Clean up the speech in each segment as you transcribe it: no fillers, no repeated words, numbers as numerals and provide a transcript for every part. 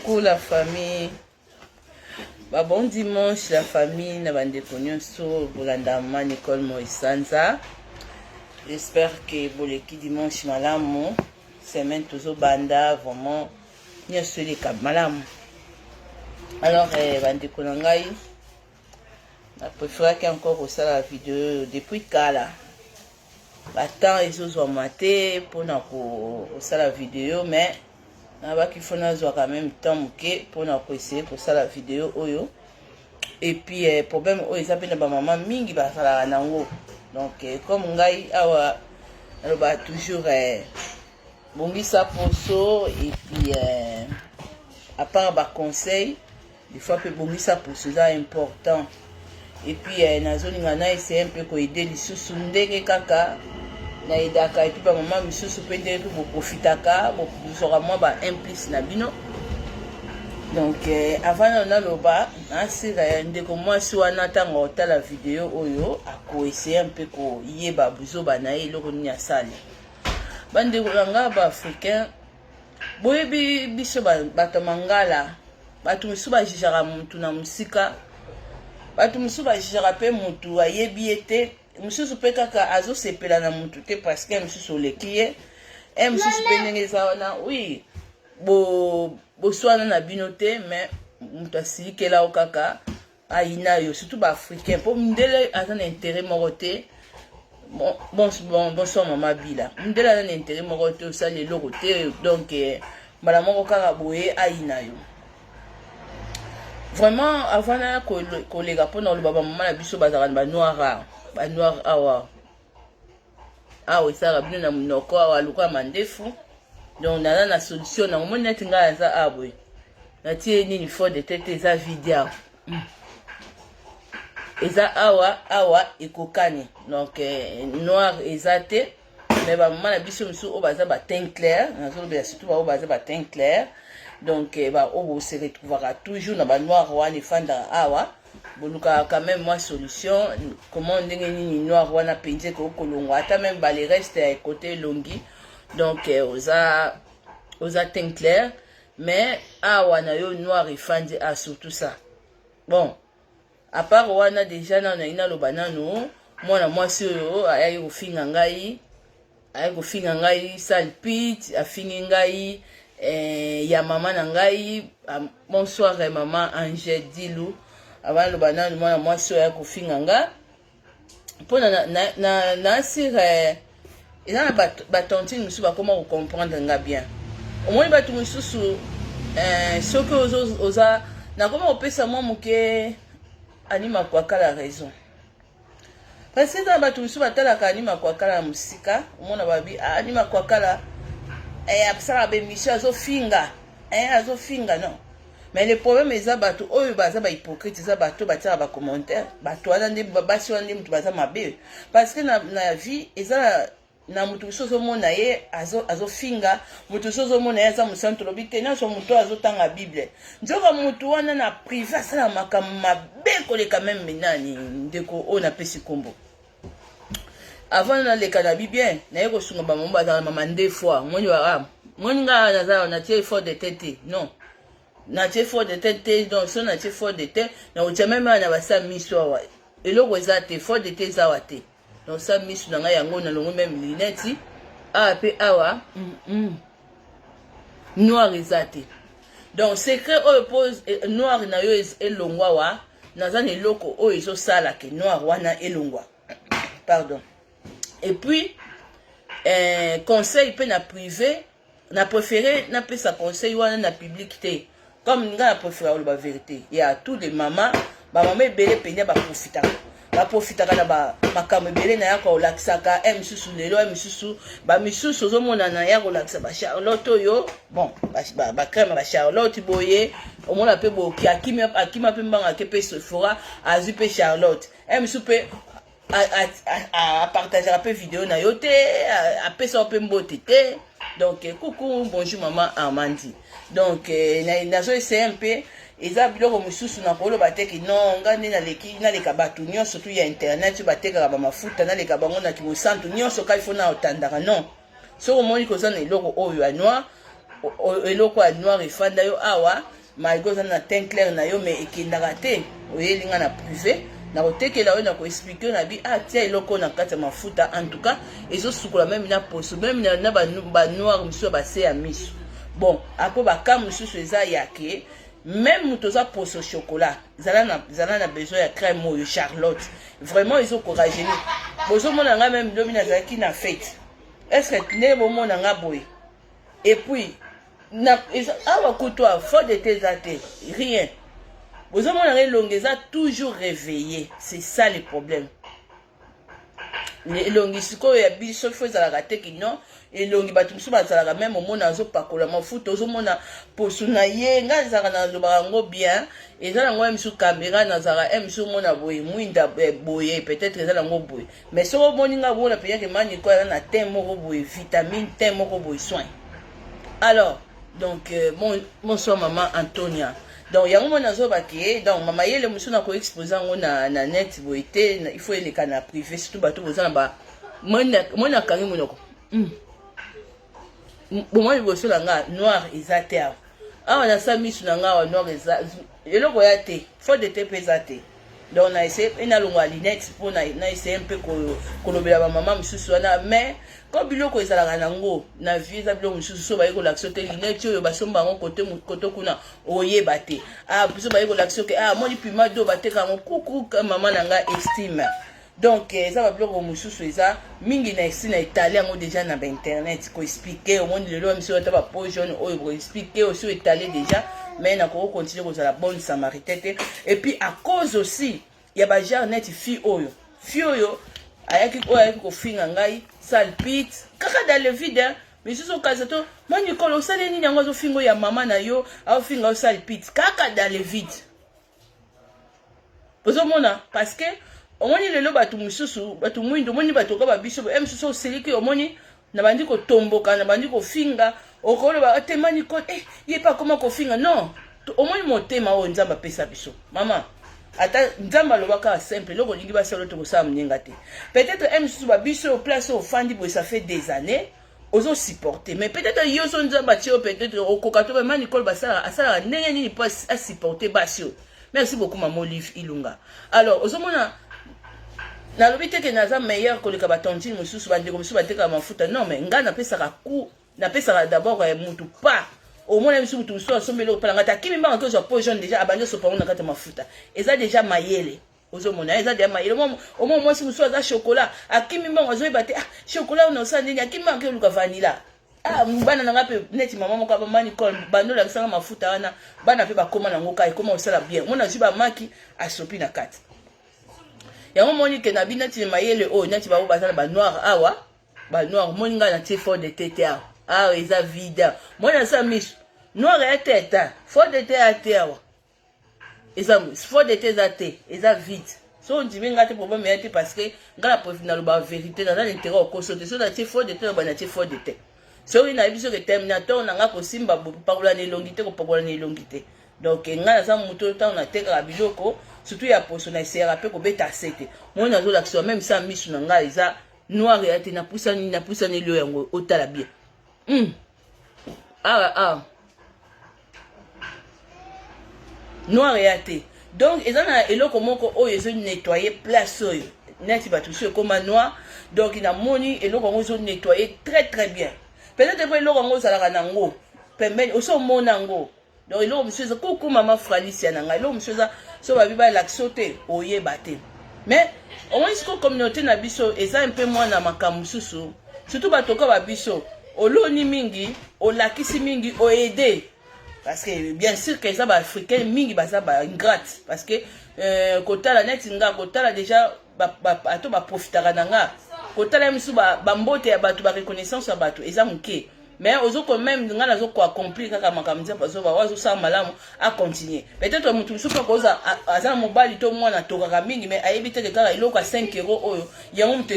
Coucou la famille. Ba bon dimanche la famille na bandeko nyonso bolanda ma Nicole Moisanza. J'espère que boleki dimanche malamu. Semaine tozobanda vraiment nyonso eleka malamu. Alors eh, bandeko na ngai na préféraki encore kosala video depuis kala. Ba temps ezozwama te mpona kosala video, mais nabaki fo nazwa quand même temps moke mpona koessayer kosala video oyo. Et puis eh, problème oyo eza mpe na bamama mingi bazalaka nango. Donc eh, comme ngai awa nalobaka toujours eh, bongisa poso. Et puis eh, à part baconseil, des fois mpe bongisa poso eza important. Et puis eh, nazolinga na essaye mpe koaider lisusu ndenge kaka naaidaka. Et puis bamama misusu mpe ndenge mpe boprofitaka, bozwaka mwa ba implice na bino. Donc eh, avant nano naloba, nasira ndeko mwasi wana, ntango otala video oyo akoessayer mpe koyeba buzoba na ye, eloko nini asali. Bandeko na nga baafricain, boyebi biso bato ya mangala, bato mosusu bajugeaka motu na mosika, bato mosusu bajugeaka mpe motu ayebi ye te, mosusu mpe kaka azosepela na motu te parce que mosusu oleki ye, e mosusu mpe ndenge eza wana, oui, boswana na bino te, mais moto asilikela yo kaka, ayina yo. Surtout baafricain, mpo mindele aza na intérêt moko te. Bon, bon, bon, bonsoir mama Bila. Mindele aza na intérêt moko te, osali eloko te, donc eh, mbala moko kaka boye ayina yo vraiment. Avant naya koleka mpona koloba, bamama na biso bazalaka na banoir awa, banoir awa awa esalaka bino na monoko awa lokola mandefu. Donc naza na solution nango. Moni neti ngai aza awa boye, natie nini, fond de teint eza vide awa, Eza awa awa ekokani. Donc eh, noir eza te. Mais bamama na biso mosusu oyo baza bateint clair, nazolobela surtout baoyo baza bateint clair, donc eh, baoyo bose retrouvaka toujours na banoir wana efandaka awa, bolukaka quand même mwa solution, comment, ndenge nini noir wana mpenza ekoki kolongwa, ata même bale reste ya ekote elongi. Donc eh, oza teint clair, mais awa na yo noir efandi ah, surtout ça. Bon, à part wana déjà, nano nayi naloba nanu, mwana mwasi oyo ayaki kofinga ngai, ayaki kofinga ngai sale pute, afingi ngai eh, ya mama na ngai. Bonsoir eh, mama Angel Dilu. Avant loba nanu, mwana mwasi oyo ayaki kofinga nga mpona na asire eh, eza na batantine mosusu bakoma kocomprendre nga bien. Omoni bato mosusu eh, soki oza nakoma kopesa mwa moke Anima Kwakala raison, parce que eza na bato mosusu batalaka Anima Kwakala na mosika. Omona babi ah, Anima Kwakala eh, asalaka baémission, azofinga eh, azofinga. Non, mais le problème eza bato oyo baza bahypocrite, eza bato batiaka bacommentaire. Bato wana nde basi wana nde moto baza mabe, parce que na vie eza na moto mosusu ozomona ye azofinga, moto mosusu ozomona ye aza mosantu, olobi te nyonso moto oyo azotanga Bible. Nzoka motu wana na privé asala makambo mabe koleka même nani, ndeko oyo napesi nkombo. Avant naleka na bi bien, naye kosunga bamama bazala mama nde fois moni ah, moni nga naza natie fond de teint te. Non, natie fond de teint te. Donc so natie fond de teint, nakotia même awa na basa miso awa, eloko eza te, fond de teint eza awa te. Donc sa miso na ngai yango nalongoli même lunette awa mpe awa, Noir eza te. Donc secret oyo mpo eh, noir na yo elongwa awa, naza na eloko oyo ezosala ke noir wana elongwa. Pardon. Et puis eh, conseil mpe na privé, na préféré napesa conseil wana na public te. Comme nga na préféré koloba vérité ya tous les mama, bamama ebele mpenza baprofitaka na makambo ebele na ya kolakisaka e misusu lelo, e misusu bamisusu ozomona na ya kolakisa bacharlotte oyo. Bon, bacrème bacharlotte boye, omona mpe boki akima mpe mbanga ake mpe Sephora, azwi mpe charlotte e misusu mpe apartageaka mpe video na yo te, apesa yo mpe mbote te. Donc coucou, bonjour mama Armandi. Donc nazo essaye mpe eza biloko mosusu nakoloba te ke non, nga nde naleki, naleka bato nyonso tu ya internet oyo batekaka bamafuta, naleka bango na kimosantu nyonso kai fo na otandaka. Non, soki omoni koza na eloko oyo ya noir, eloko ya noir efanda yo awa. Malgre oza na teint clair na yo, mais ekendaka te. Oyeli nga na privé, nakotekela yo, nakoexplike yo na bi ah tia eloko na kati ya mafuta. En tout cas ezosukola meme na poso, meme na banoir mosusu ya base ya miso. Bon, apo baka mosusu eza ya ke meme moto oza poso chocolat, zala na besoin ya crème oyo Charlotte, vraiment ezokorageni. Bozomona nga meme lobi nazalaki na fete, est ce que ndenge bomona nga boye? Et puis na awa kutu awa fond de teint eza te, rien. Bozomona nga elongi eza toujours réveillé, c'est ça le problème. Elongi sikoyo ya biso fo ezalaka te kino elongi bato mosusu bazalaka meme omona azopakola mafuta, ozomona poso na ye. Ngai ezalaka, nalobaka yango bien, eza nango ya misu caméra, nazalaka ya misu omona boye mwinda boye, peut-être eza nango boye, mais soki omoni nga bomona mpenza ke maniko aza na teint moko boye, vitamine, teint moko boye, soin. Alors donc bon, bonsoir mama Antonia. Donc yango mona nazoba ke donc mama yele mosusu na koexpose yango na net boye te, il faut eleka na privé, surtout bato boza na ba moni akangi monoko. Bomoi liboso na nga noir eza te awa. Awa nasa misu na nga awa noir eza eloko ya te, fond de teint mpe eza te. Donc na essaye mpe nalongwa lunette mpo na essaye mpe kolobela bamama mosusu wana. Mais ko biloko ezalaka nango na vie, eza biloko mosusu so baye kolakisa te lunette oyo basomba yango kote kuna, oyeba te. Ah, biso baye kolakisa ke ah, moni pima do bateka yango kuku mama na nga estime. Donc eza babiloko mosusu eza mingi na esi na etali yango déjà na bainternet koexplike. Omoni lelo miso ata bapeau jaune oyo koexplike osi etali déjà, mais nakoki continuer kozala bonne samaritain te. Et puis à cause aussi ya bagenre neti fille oyo ayaki, oyo ayaki kofinga ngai sale pute kaka dans le vide. Misusu okaza to ma Nicole osali nini? Yango azofinga oyo ya mama na yo, aofinga osale pute kaka dans le vide. Ozomona, parce que omoni lelo bato mosusu, bato mwindu, omoni bato ka babiso e mosusu oseliki, omoni na bandi kotomboka, na bandi kofinga, okoloba te ma Nicole eh, ye mpe akoma kofinga. Non, omoni motema oyo Nzambe apesa biso, mama, ata Nzambe alobaka simple, eloko olingi basala oyo tokosala moninga te. Peut-être e mosusu babiso oyo place oyo ofandi boye, ça fait des années ozosupporte, mais peut-être yo so Nzambe atie yo, peut-être okoka to ma Nicole basalaka, asalaka ndenge nini mpo asupporte basi oyo. Merci beaucoup mama Olive Ilunga. Alors ozomona, nalobi te ke naza meilleur koleka batantine mosusu, bandeko mosusu batekaka mafuta. Non, mais ngai napesaka ku napesaka d'abord mutu pa omona biso mutu mosusu asombi eloko mpala ngai te, akimi mbanga tozwa peau jaune déjà, abandi osopa ngo na kati ya mafuta, eza déjà mayele. Ozomona, eza déjà mayele. Omona mwasi mosusu aza chocolat, akimi mbongo, azoyeba te ah, chocolat oyo osala ndeni, akimi mbongo ake oluka vanilla. Ah, bana na nga mpe neti mama moko abama Nicole, bando olakisanga mafuta wana, bana mpe bakóma nango ka ekóma kosala bien. Mona azwi bamaki asopi na kati yango. Moni ke na bi neti mayele oyo neti bango baza na banoir awa, banoir moni ngai natie fond de teint te awa. Awa eza vide, moni asa miso noir ya te, ta fond de teint ya te awa, eza fond de teint eza te, eza vide. So ondimi nga te, problème ya te, parce que nga na naloba vérité, naza na intérêt okoso te. So natie fond de teint, naloba natie fond de teint. Soki nayebi soki terminator na nga kosimba kopakola na elongi te, kopakola na elongi te. Donc ngai naza moto oyo ntango natekaka biloko surtout ya poso, na eseyaka mpe kobeta se te. Moi nazolakisa même sa misu na ngai eza noir ya te. Napusani, napusaneli oyo yango otala bien. Awa awa noir ya te. Donc eza na eloko moko oyo ezonettoye place oyo neti bato mosusu ekóma noir. Donc namoni eloko yango ezonettoye très très bien. Peut-être mpo eloko yango ozalaka nango pembeni, osi omona yango. Donc eloko mosusu eza kuku mama Fralicia na ngai, eloko mosusu eza so babi balakisa te, oyeba te. Mais omoni sikoyo communauté na biso eza mpe mwana makambo mosusu, surtout bato ka babiso oloni mingi, olakisi mingi, oaide, parce que bien sûr que eza baafricain mingi baza baingrate, parce que kotala neti nga, kotala déjà bato baprofitaka na nga, kotala ye mosusu bambote ya bato, bareconnaissance ya bato eza moke. Mais ozoko même nga nazokoaccomplir kaka makambo Nzambe azoba oyo azosala malamu, acontinue. Peut-être motu mosusu mpe akoza aza na mobali to mwana atokaka mingi, mais ayebi teke kaka eloko ya 5 euro oyo yango moto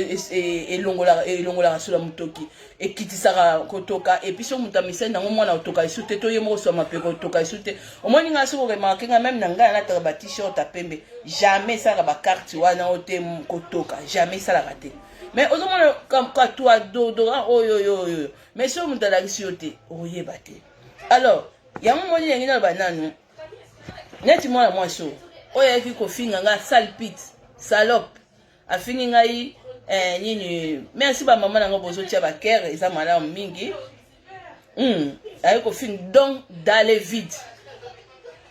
elongolaka solo ya motoki, ekitisaka kotoka. Et puis soki moto amisali nango, mwana otoka esu te, to ye moko oswama mpe kotoka esu te. Omoni ngai soki oremarke ngai même na ngai alataka ba t-shirt ya pembe, jamais esalaka bacarte wana oyo te, kotoka jamais esalaka te. Mais ozomona katua dodora oyo oyo oyo, mais soki moto alakisi yo te, oyeba te. Alors yango moni ndenge naloba nanu. Neti mwana mwasi oyo oyo ayaki kofinga nga sale pite, salope, afingi ngai nini. Merci bamama na nga, bozotia bacœur, eza malamu mingi. Aye kofinga donc dans le vide,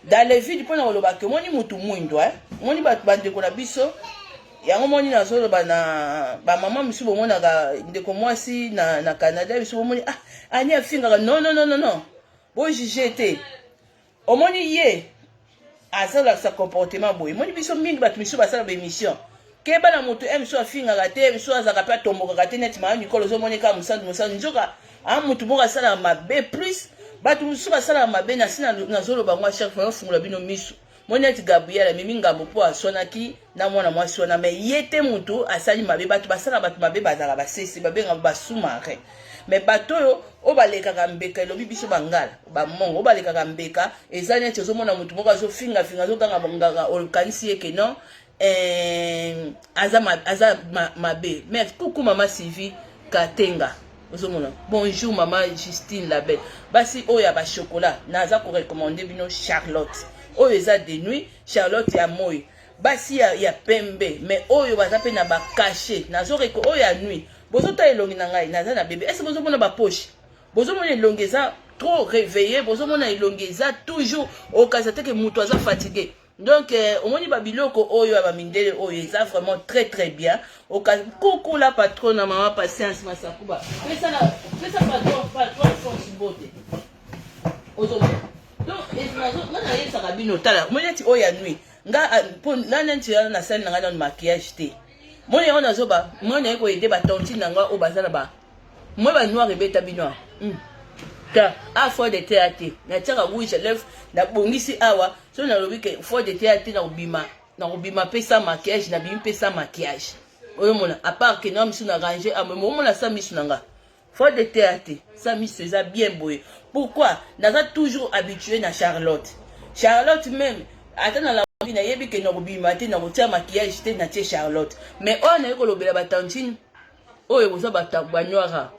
dans le vide, mpona koloba ke omoni mutu mwindo, eh? Omoni bato, bandeko na biso yango, moni nazoloba na bamama mosusu, bomonaka ndeko mwasi na Canada biso, bomoni, ah, ani afingaka. Non, non, non, non, non, bojuge te. Omoni ye azolakisa comportement boye. Omoni biso mingi, bato misusu basala baémission, keba na moto. E mosusu afingaka te, mosusu azalaka mpe atombokaka te, neti Mama Mikolo. Ozomoni kaka mosantu, mosantu, nzoka a motu moko asalaka mabe. Plus bato mosusu basalaka mabe na si. Nazoloba ngo chaque fois, ofungola bino miso. Moni neti Gabriel amemi ngambo mpo aswanaki na mwana mwasi wana, mais ye te motu asali mabe. Bato basala bato mabe bazalaka basese, babengaka basous-marin. Mais bato oyo balekaka mbeka, elobi biso bangala, bamongo oyo balekaka mbeka, eza neti ozomona motu moko azofingafinga, azoganga nganga, okanisi ye ke non, aza mabe. Mais kuku, mama Sylvie Katenga, ozomona. Bonjour mama Justine Label. Basi oyo ya bachocolat, naza korecommander bino Charlotte oyo eza de nuit, Charlotte ya moi. Basi ya pembe, mais oyo baza mpe na bacachet, nazoreko oyo ya nuit. Bozotala elongi na ngai, naza na bebe ese. Bozomona bapoche, bozomona elongi eza trop réveillé, bozomona elongi eza toujours okasa te ke moto aza fatigué. Donc omoni babiloko oyo ya bamindele oyo eza vraiment très très bien. Kuku la patron na mama Patience Masakuba, pesa, na, pesa patron, patron Force bote. Ozomona, donc nga nayebisaka bino, tala, omoni neti oyo ya nuit, nga mpo nga neti wana nasali na ngai nano maquillage te. Moni yango, nazoba moi naye koaider batantine na ngai oyo baza na ba moi banoir ebeta bino ta a fond de teint te. Natiaka rouge à lèvre, nabongisi awa. So nalobi ke fond de teint te, nakobima, nakobima mpe sans maquillage, nabimi mpe sans maquillage. Oyomona, à part ke na misu na range omona sa misu na nga, fond de teint te, sa misu eza bien boye. Pourquoi? Naza toujours habitué na Charlotte. Charlotte même ata na labi, nayebi ke nakobima te, nakotia maquillage te, natie Charlotte. Mais oyo naye kolobela batantine oyo boza banoir,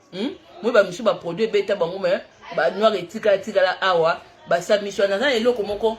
Moi bamisu baproduit ebeta bango, mais banoir etikala tikala awa, basamiso. Naza na eloko moko,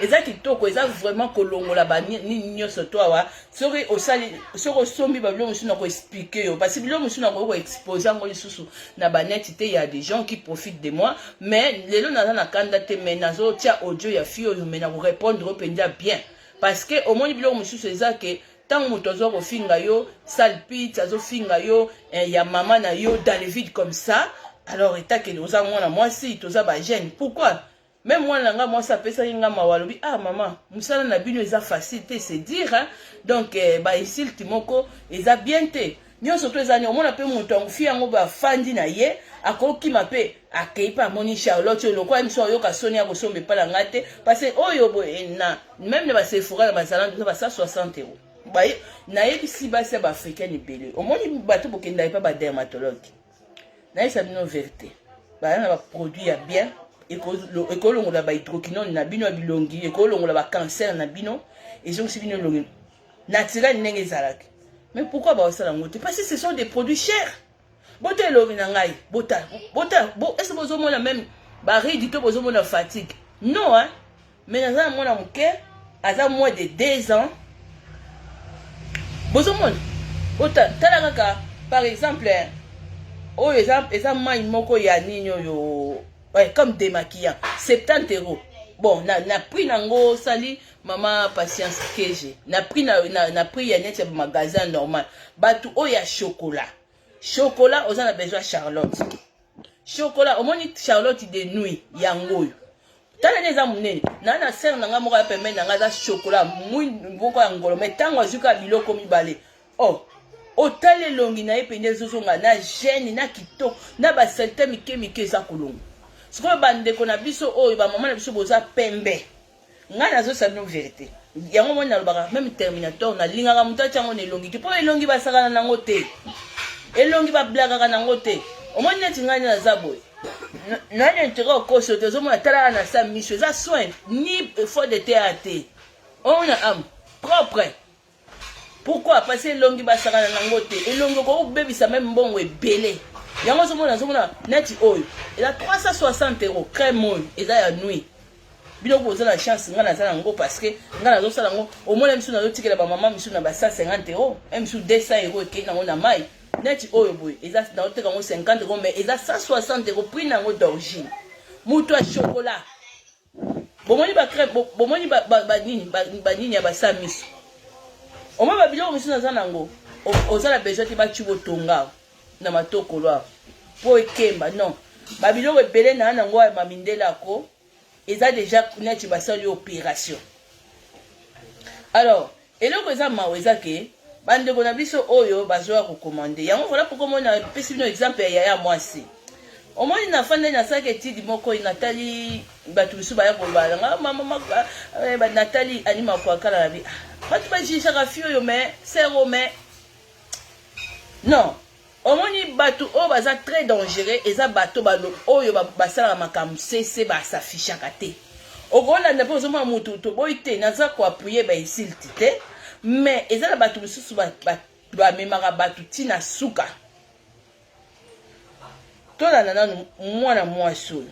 eza kitoko, eza vraiment kolongola banini nyonso to awa. Soki osali, soki osombi babiloko mosusu, na koexpliquer yo, parce que biloko mosusu nakoki koexposer yango lisusu na banet te. Ya des gens qui profitent de moi. Mais lelo naza na kanda te, mais nazotia audio ya fille oyo, mais nakorépondre oyo mpenza bien, parce que omoni biloko mosusu eza ke ntango moto azwa kofinga yo sale pite, azofinga yo ya mama na yo dans le vide comme ça. Alors etakende oza mwana mwasi, toza bajeune, pourquoi? Même mwana na nga mwasi apesaki nga mawa, alobi: "Ah mama, mosala na bino eza facile te." C'est dire, hein? Donc bainsulte moko eza bien te. Nyonso to eza ni omona mpe moto yango, fi yango bafandi na ye, akokima mpe akei mpe amoni Charlotte oyo lokola miso, ayoka soni ya kosomba epai na ngai te, parce que oyo boye na même na baSephora, na bazalando, eza ba 160 euro. Nayebisi basi ya baafricaine ebele, omoni bato bokendaka epa badermatologue, nayebisa bino vérité, baya na baproduit ya bien, ekolongola bahydroquinone na bino ya bilongi, ekolongola bacancer na bino, ezongisi bino elongi naturel ndenge ezalaki. Mais pourquoi baosala yango te? Parce que ce sont des produits chers. Bota elongi na ngai, bota, bota bo, ese bozomona même barides to bozomona fatigue? Non, hein? Mais naza na mwana moke, aza moins de 2 ans. Bozomona, bota, tala kaka par exemple oyo eza mai moko ya nini oyo, ouais, comme démaquillant, 70 euros. Bon, na prix nango osali mama Patience Kege, na prix na prix ya neti ya magasin normal. Bato oyo ya chocolat, chocolat, oza na besoin Charlotte chocolat. Omoni Charlotte de nuit yango oyo, tala nde eza monene. Na sere na ngai moko ya pembeni na ngai aza chocolat moko ya ngolo, mais ntango azwi kaka biloko mibale, oh, otala elongi na ye mpenza ezozonga na gene, na kitoko, na basaleté mike mike eza kolongo. Sikoyo bandeko na biso oyo, bamama na biso boza pembe, ngai nazosala bino vérité. Yango moni nalobaka même terminator, nalingaka moto atia yango na elongi te, mpo elongi basakana nango te, elongi bablakaka nango te. Omoni neti ngai naza boye, nani intérêt okoso te. Ozomona, talaka na sa miso, eza soin ni fond de teint te, omona âme propre. Pourquoi? Parce elongi basakana nango te. Elongi okobebisa même mbongo ebele. Yango ozomona, ozomona neti oyo eza 360 euro, crème oyo eza ya nuit. Bino boza na chance, ngai naza nango parce que ngai nazosala yango. Omona misu nazotikela bamama misu na ba 150 euro, misu 200 euro ekei nango na mai. Neti oyo boye eza naoteka yango 50 euro, mais eza 160 euro prix na yango d'origine. Moto ya chocolat, bomoni ba crème, bomoni banini banini ya basa miso, omoni babiloko misu naza nango. Oza na besoin te baci botonga na matokolo awa mpo ekemba, non. Babiloko ebele na nango ya mamindele ako eza déjà neti basali opération. Alors eloko eza mawa eza ke bandeko na biso oyo bazoya kocommander yango. Voilà pourquoi omoni napesi bino exemple ya yaya mwasi. Omoni na fandeli, nasalaki étude moko, natali bato mosusu baya koloba nanga mama natali anima kwakala na bi bato bajugeaka fi oyo, mais sero, mais non. Omoni bato oyo baza très dangereux, eza bato oyo basalaka makambo sese, basafishaka te. Okolanda mpe ozomona motu, toboyi te, naza koappuyer bainsulte te, mais eza na bato mosusu bamemaka bato ntina suka. Tolanda nanu mwana mwasi oyo,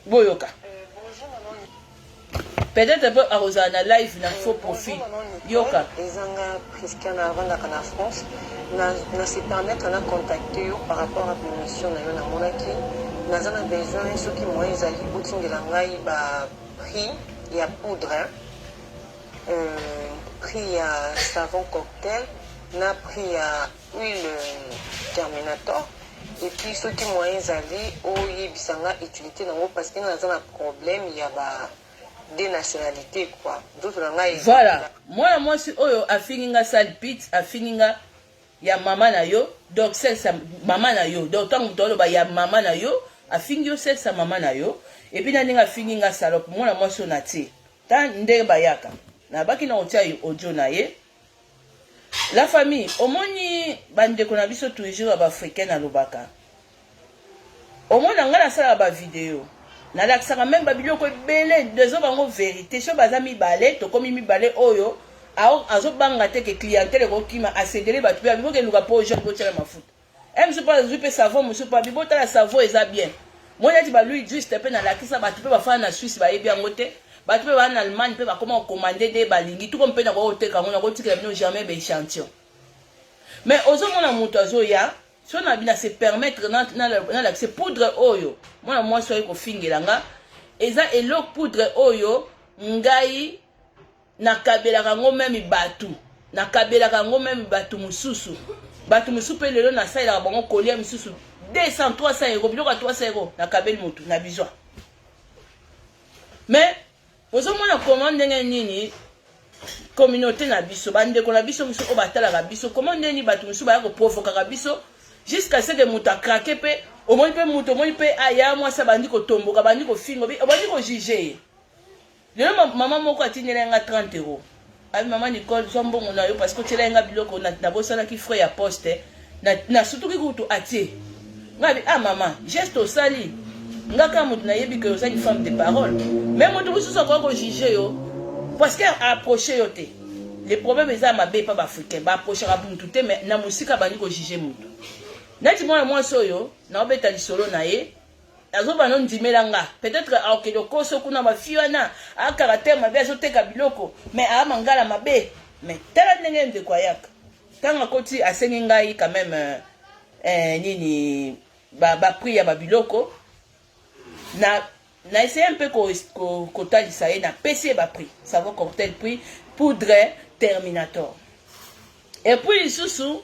boyoka. Peut-être mpe akozala na live na faux profil. Yoka. Ezanga Prisca, na avandaka na France. Na se permettre na contacter yo par rapport à émission na yo. Namonaki naza na besoin, soki moyen ezali, otindela ngai ba prix ya poudre, prix ya savon cocktail na prix ya huile Terminator, et puis soki moyen ezali, oyebisa nga utilité nango, parce que nga naza na problème ya ba deux nationalité quoi, nzoto na ngai. Voilà, mwana mwasi oyo afingi nga sale pute, afingi nga ya mama na yo, donc sexe ya mama na yo. Donc ntango moto aloba ya mama na yo, afingi yo sexe ya mama na yo. Et puis na ndenge afingi nga salope, mwana mwasi oyo natie ta ndenge bayaka, nabaki na kotia audio na ye. La famille, omoni bandeko na biso toujours ya baafricain, alobaka, omona ngai nasalaka bavideo, nalakisaka même babiloko ebele, dezo bango vérité. So baza mibale, tokomi mibale, oyo azobanga te ke clientèle ekokima, asedele bato mpe abiboki eluka mpo jeune botiala mafuta e mosusu mpo azwi mpe savon mosusu mpo abibotala savon eza bien. Moi neti balui juste mpe nalakisa bato mpe bafana na Suisse, bayebi yango te. Bato mpe baa na Allemagne mpe bakoma kocommander nde balingi tuko mpe nakokoteka yango, nakotikela bino jamais baéchantillon. Mais ozomona moto azoya so na bina se permettre nalakisa poudre oyo mwana mwasi oyo kofingela nga. Eza eloko poudre oyo ngai nakabelaka yango même bato, nakabelaka yango même bato mosusu. Bato mosusu mpe lelo nasalelaka bango kolia misusu 200, 300 euro, biloko ya 300 euro nakabeli motu na bizwa. Mais ozomona koma ndenge nini communauté na biso, bandeko na biso mosusu oyo batalaka biso, koma ndenge nini bato mosusu baya koprovokaka biso jusqu'à ce que moto acraquer. Mpe omoni mpe moto, omoni mpe aya mwasi abandi kotomboka, abandi kofinga, obandi kojuger ye. Lelo mama moko atindeli nga 30 euro, abi: "Mama Nicole, zwa mbongo na yo parce que otiela nga biloko, nabosanaki frais ya poste, nasutuki kutu." Atie nga abi: "Ah mama, geste osali nga kaka moto nayebi ke ozali femme de parole." Mais moto mosusu akoki kojuger yo parce que approche yo te. Le problème eza mabe epa baafricain, baapprochaka mutu te, mais na mosika bandi kojuger mutu. Neti mwana mwasi oyo naobeta lisolo na ye, azobanda ondimela nga, peut-être akokende okoso kuna bafi wana acaractère mabe, azoteka biloko mais aa mangala mabe. Mais tala ndenge ndeko ayaka, ntango akoti, asengi ngai quand même nini, baprix ya babiloko. Na essaye mpe kotalisa ye, napesi ye baprix savon cocktail, prix poudre Terminator. Et puis lisusu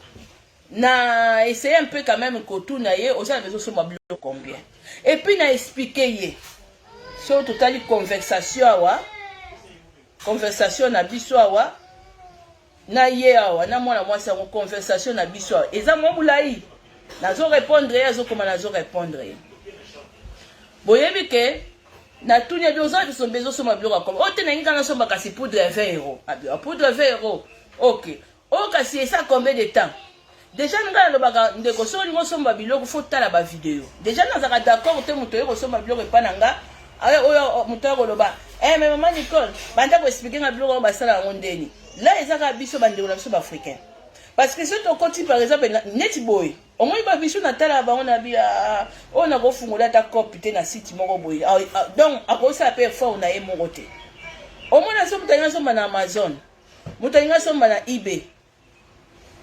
na essaye mpe quand même kotuna ye: "Oza na besoin osomba biloko combien?" Et puis na expliquer ye. So totali conversation awa, conversation na biso awa na ye awa na mwana mwasi yango, conversation na biso awa eza mwa molai. Nazorépondre ye, azokoma, nazorépondre ye. Boyebi ke natuni abi: "Oza biso mpe ezosomba biloko ya combien?" "Oyo te, nangi kaka nasomba kasi poudre ya 20 euro." Abi: "Poudre 20 euro, ok. Oyo kasi esa combien de temps?" Déjà ngai nalobaka: "Ndeko, soki olingi osomba biloko, faut tala bavideo." Déjà nazalaka d'accord te moto oye kosomba biloko epa na nga oyo, moto oyo koloba: "Eh, mais mama Nicole, banda koexpliquer nga biloko oyo basala yango ndeni." La eza kaka biso bandeko na biso baafricain, parce que soki tokoti par exemple neti boye Omoni ba biso na tala bango na bi ah, oyo nakofungola ata cope te na site moko boye. Ah, ah, donc akosala pe effort na ye moko te. Omoni aso moto alingi asomba na Amazon, moto alingi asomba na eBay.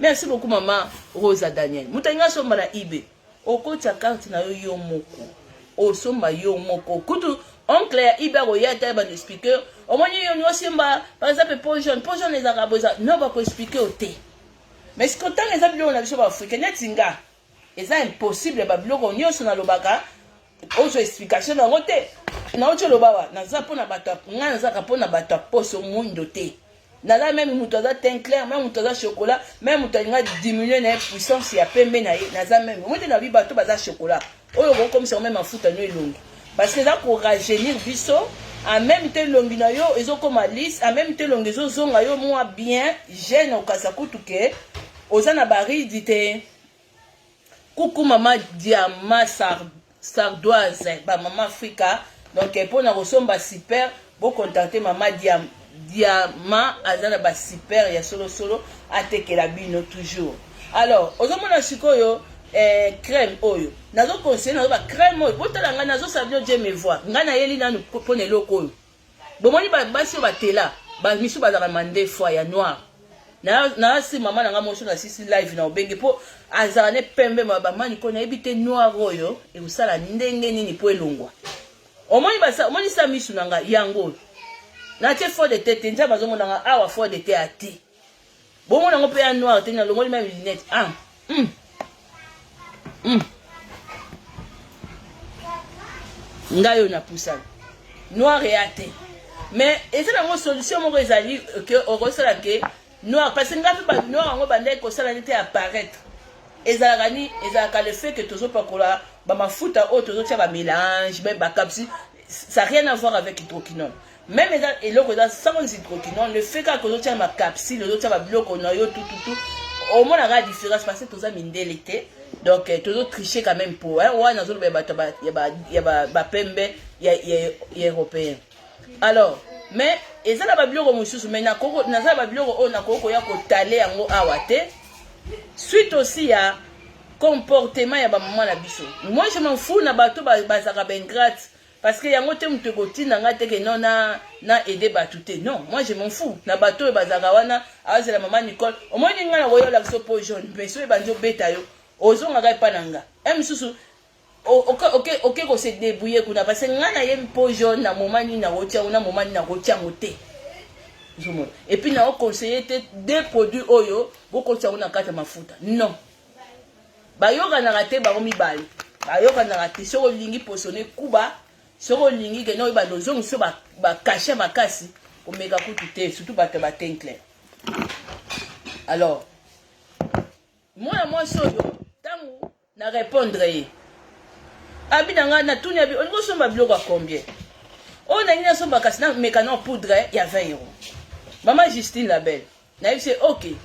Merci beaucoup mama Rosa Daniel. Moto alingi asomba na eBay. Okotia carte na yo yo moko. Osomba yo moko. Kutu oncle ya eBay akoya ata bando expliquer. Omoni yo osimba par exemple peau jaune, peau jaune ezalaka boye, non bako expliquer yo te. Mais sikoyo ntango eza biloko na biso ba africain neti nga eza impossible ba biloko nyonso nalobaka ozwa explication na yango te. Nauti oloba wa naza mpo na bato ngai nazalaka mpo na bato ya poso mwindo te. Naza meme moto aza teint clair, meme moto aza chocolat, meme moto alinga diminuer na ye puissance ya pembe na ye. Naza meme omoi te na bi bato baza chocolat oyo okokomisa meme mafuta no elongi parce que eza ko rajeunir biso en même temps elongi na yo ezokoma lisse, en même temps elongi ezozonga yo mwa bien jeune, okasa kutu ke oza na baridi te. Kuku mama Diama Sardoise, ba mama Afrika. Donc mpona kosomba super, bocontacte mama Diama, aza na ba super ya solosolo, atekela bino toujours. Alors ozomona sikoyo crème oyo nazo conseiller, nazo ba crème oyo botala ngai nazosala bino je me vois ngai nayeli nanu mpona eloko oyo. Bomoni basi oyo batela bamisu bazalaka mandefwa ya noir. Nasi mama na ngai moso na sisi live na obenge mpo azala ne pembe ma bamani ko nayebi te noir oyo ekosala ndenge nini mpo elongwa. Omoni basa, omoni sa misu na ngai yango oyo natie fond de tete, nzambe azomona nga awa fond de tete ate bomona yango mpe ya noir te, nalongoli meme lunette. Ah, Ngai oyo napusani noir eya te, mais eza nango solution moko ezali ke okosala ke noir, parce que ngai mpe ba noir yango bandaki kosala nete apparaître ezalaka ni ezalaka le fait que tozopakola bamafuta oyo tozotia bamélange même bacapsule, ça rien à voir avec hydroquinone. Même eza eloko eza sans hydroquinone, le fait kaka ozotia macapsule, ozotia babiloko na yo tututu, omonaka différence parce que toza mindele te. Donc tozotriche quand même po wana nazoloba ya bato ya bapembe ya européen. Alors mais eza na babiloko mosusu, mais naza na babiloko oyo nakoki koya kotale yango awa te, suite aussi ya comportement ya bamama na biso. Moi je m'en fous na bato bazalaka baingrate, parce que yango te moto ekotinda ngai te ke non na aide bato te. Non, moi je m'en fous na bato oyo bazalaka wana azela mama Nicole. Omoni ngai na koyola biso po jaune, mais soki ebandi obeta yo, ozongaka epa na nga e mosusu oke kose débrouiller kuna, parce que ngai nayebi po jaune na moma nini nakotia yango, na moma nini nakotia yango te. Ozomona, et puis naoconseille te deux produits oyo bokotia yango na kati ya mafuta. Non, bayokanaka te, bango mibale bayokanaka te. Soki olingi poso na ekuba, soki olingi kende oyeba ozongi so bakashe makasi, komeka kutu te, surtout bato ya bateint clair. Alors mwana mwasi oyo, ntango na répondre ye, abi na ngai, natuni abi: "Olingi osomba biloko ya combien?" Oyo nangi nasomba, kasi nameka na poudre ya 20 euro. Mama Justine Label, nayebi se ok,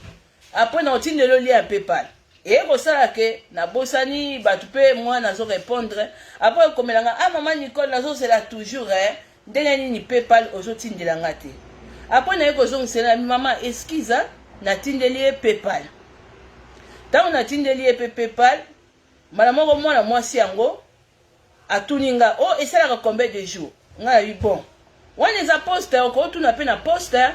après na otindeli olia ya PayPal. Eye kosala ke nabosani bato mpe mwana azo répondre après ekomelanga: "Ah mama Nicole, nazozela toujours eh. Ndenge nini PayPal ozotindela nga te?" Après naye kozongisela: "Mama, excuse." Natindeli ye PayPal. Ntango natindeli ye mpe PayPal, mbala moko mwana mwasi yango atuni nga: "O oh, esalaka combien de jours?" Ngai nayebi bon, wana eza poste, okotuna mpe na poste,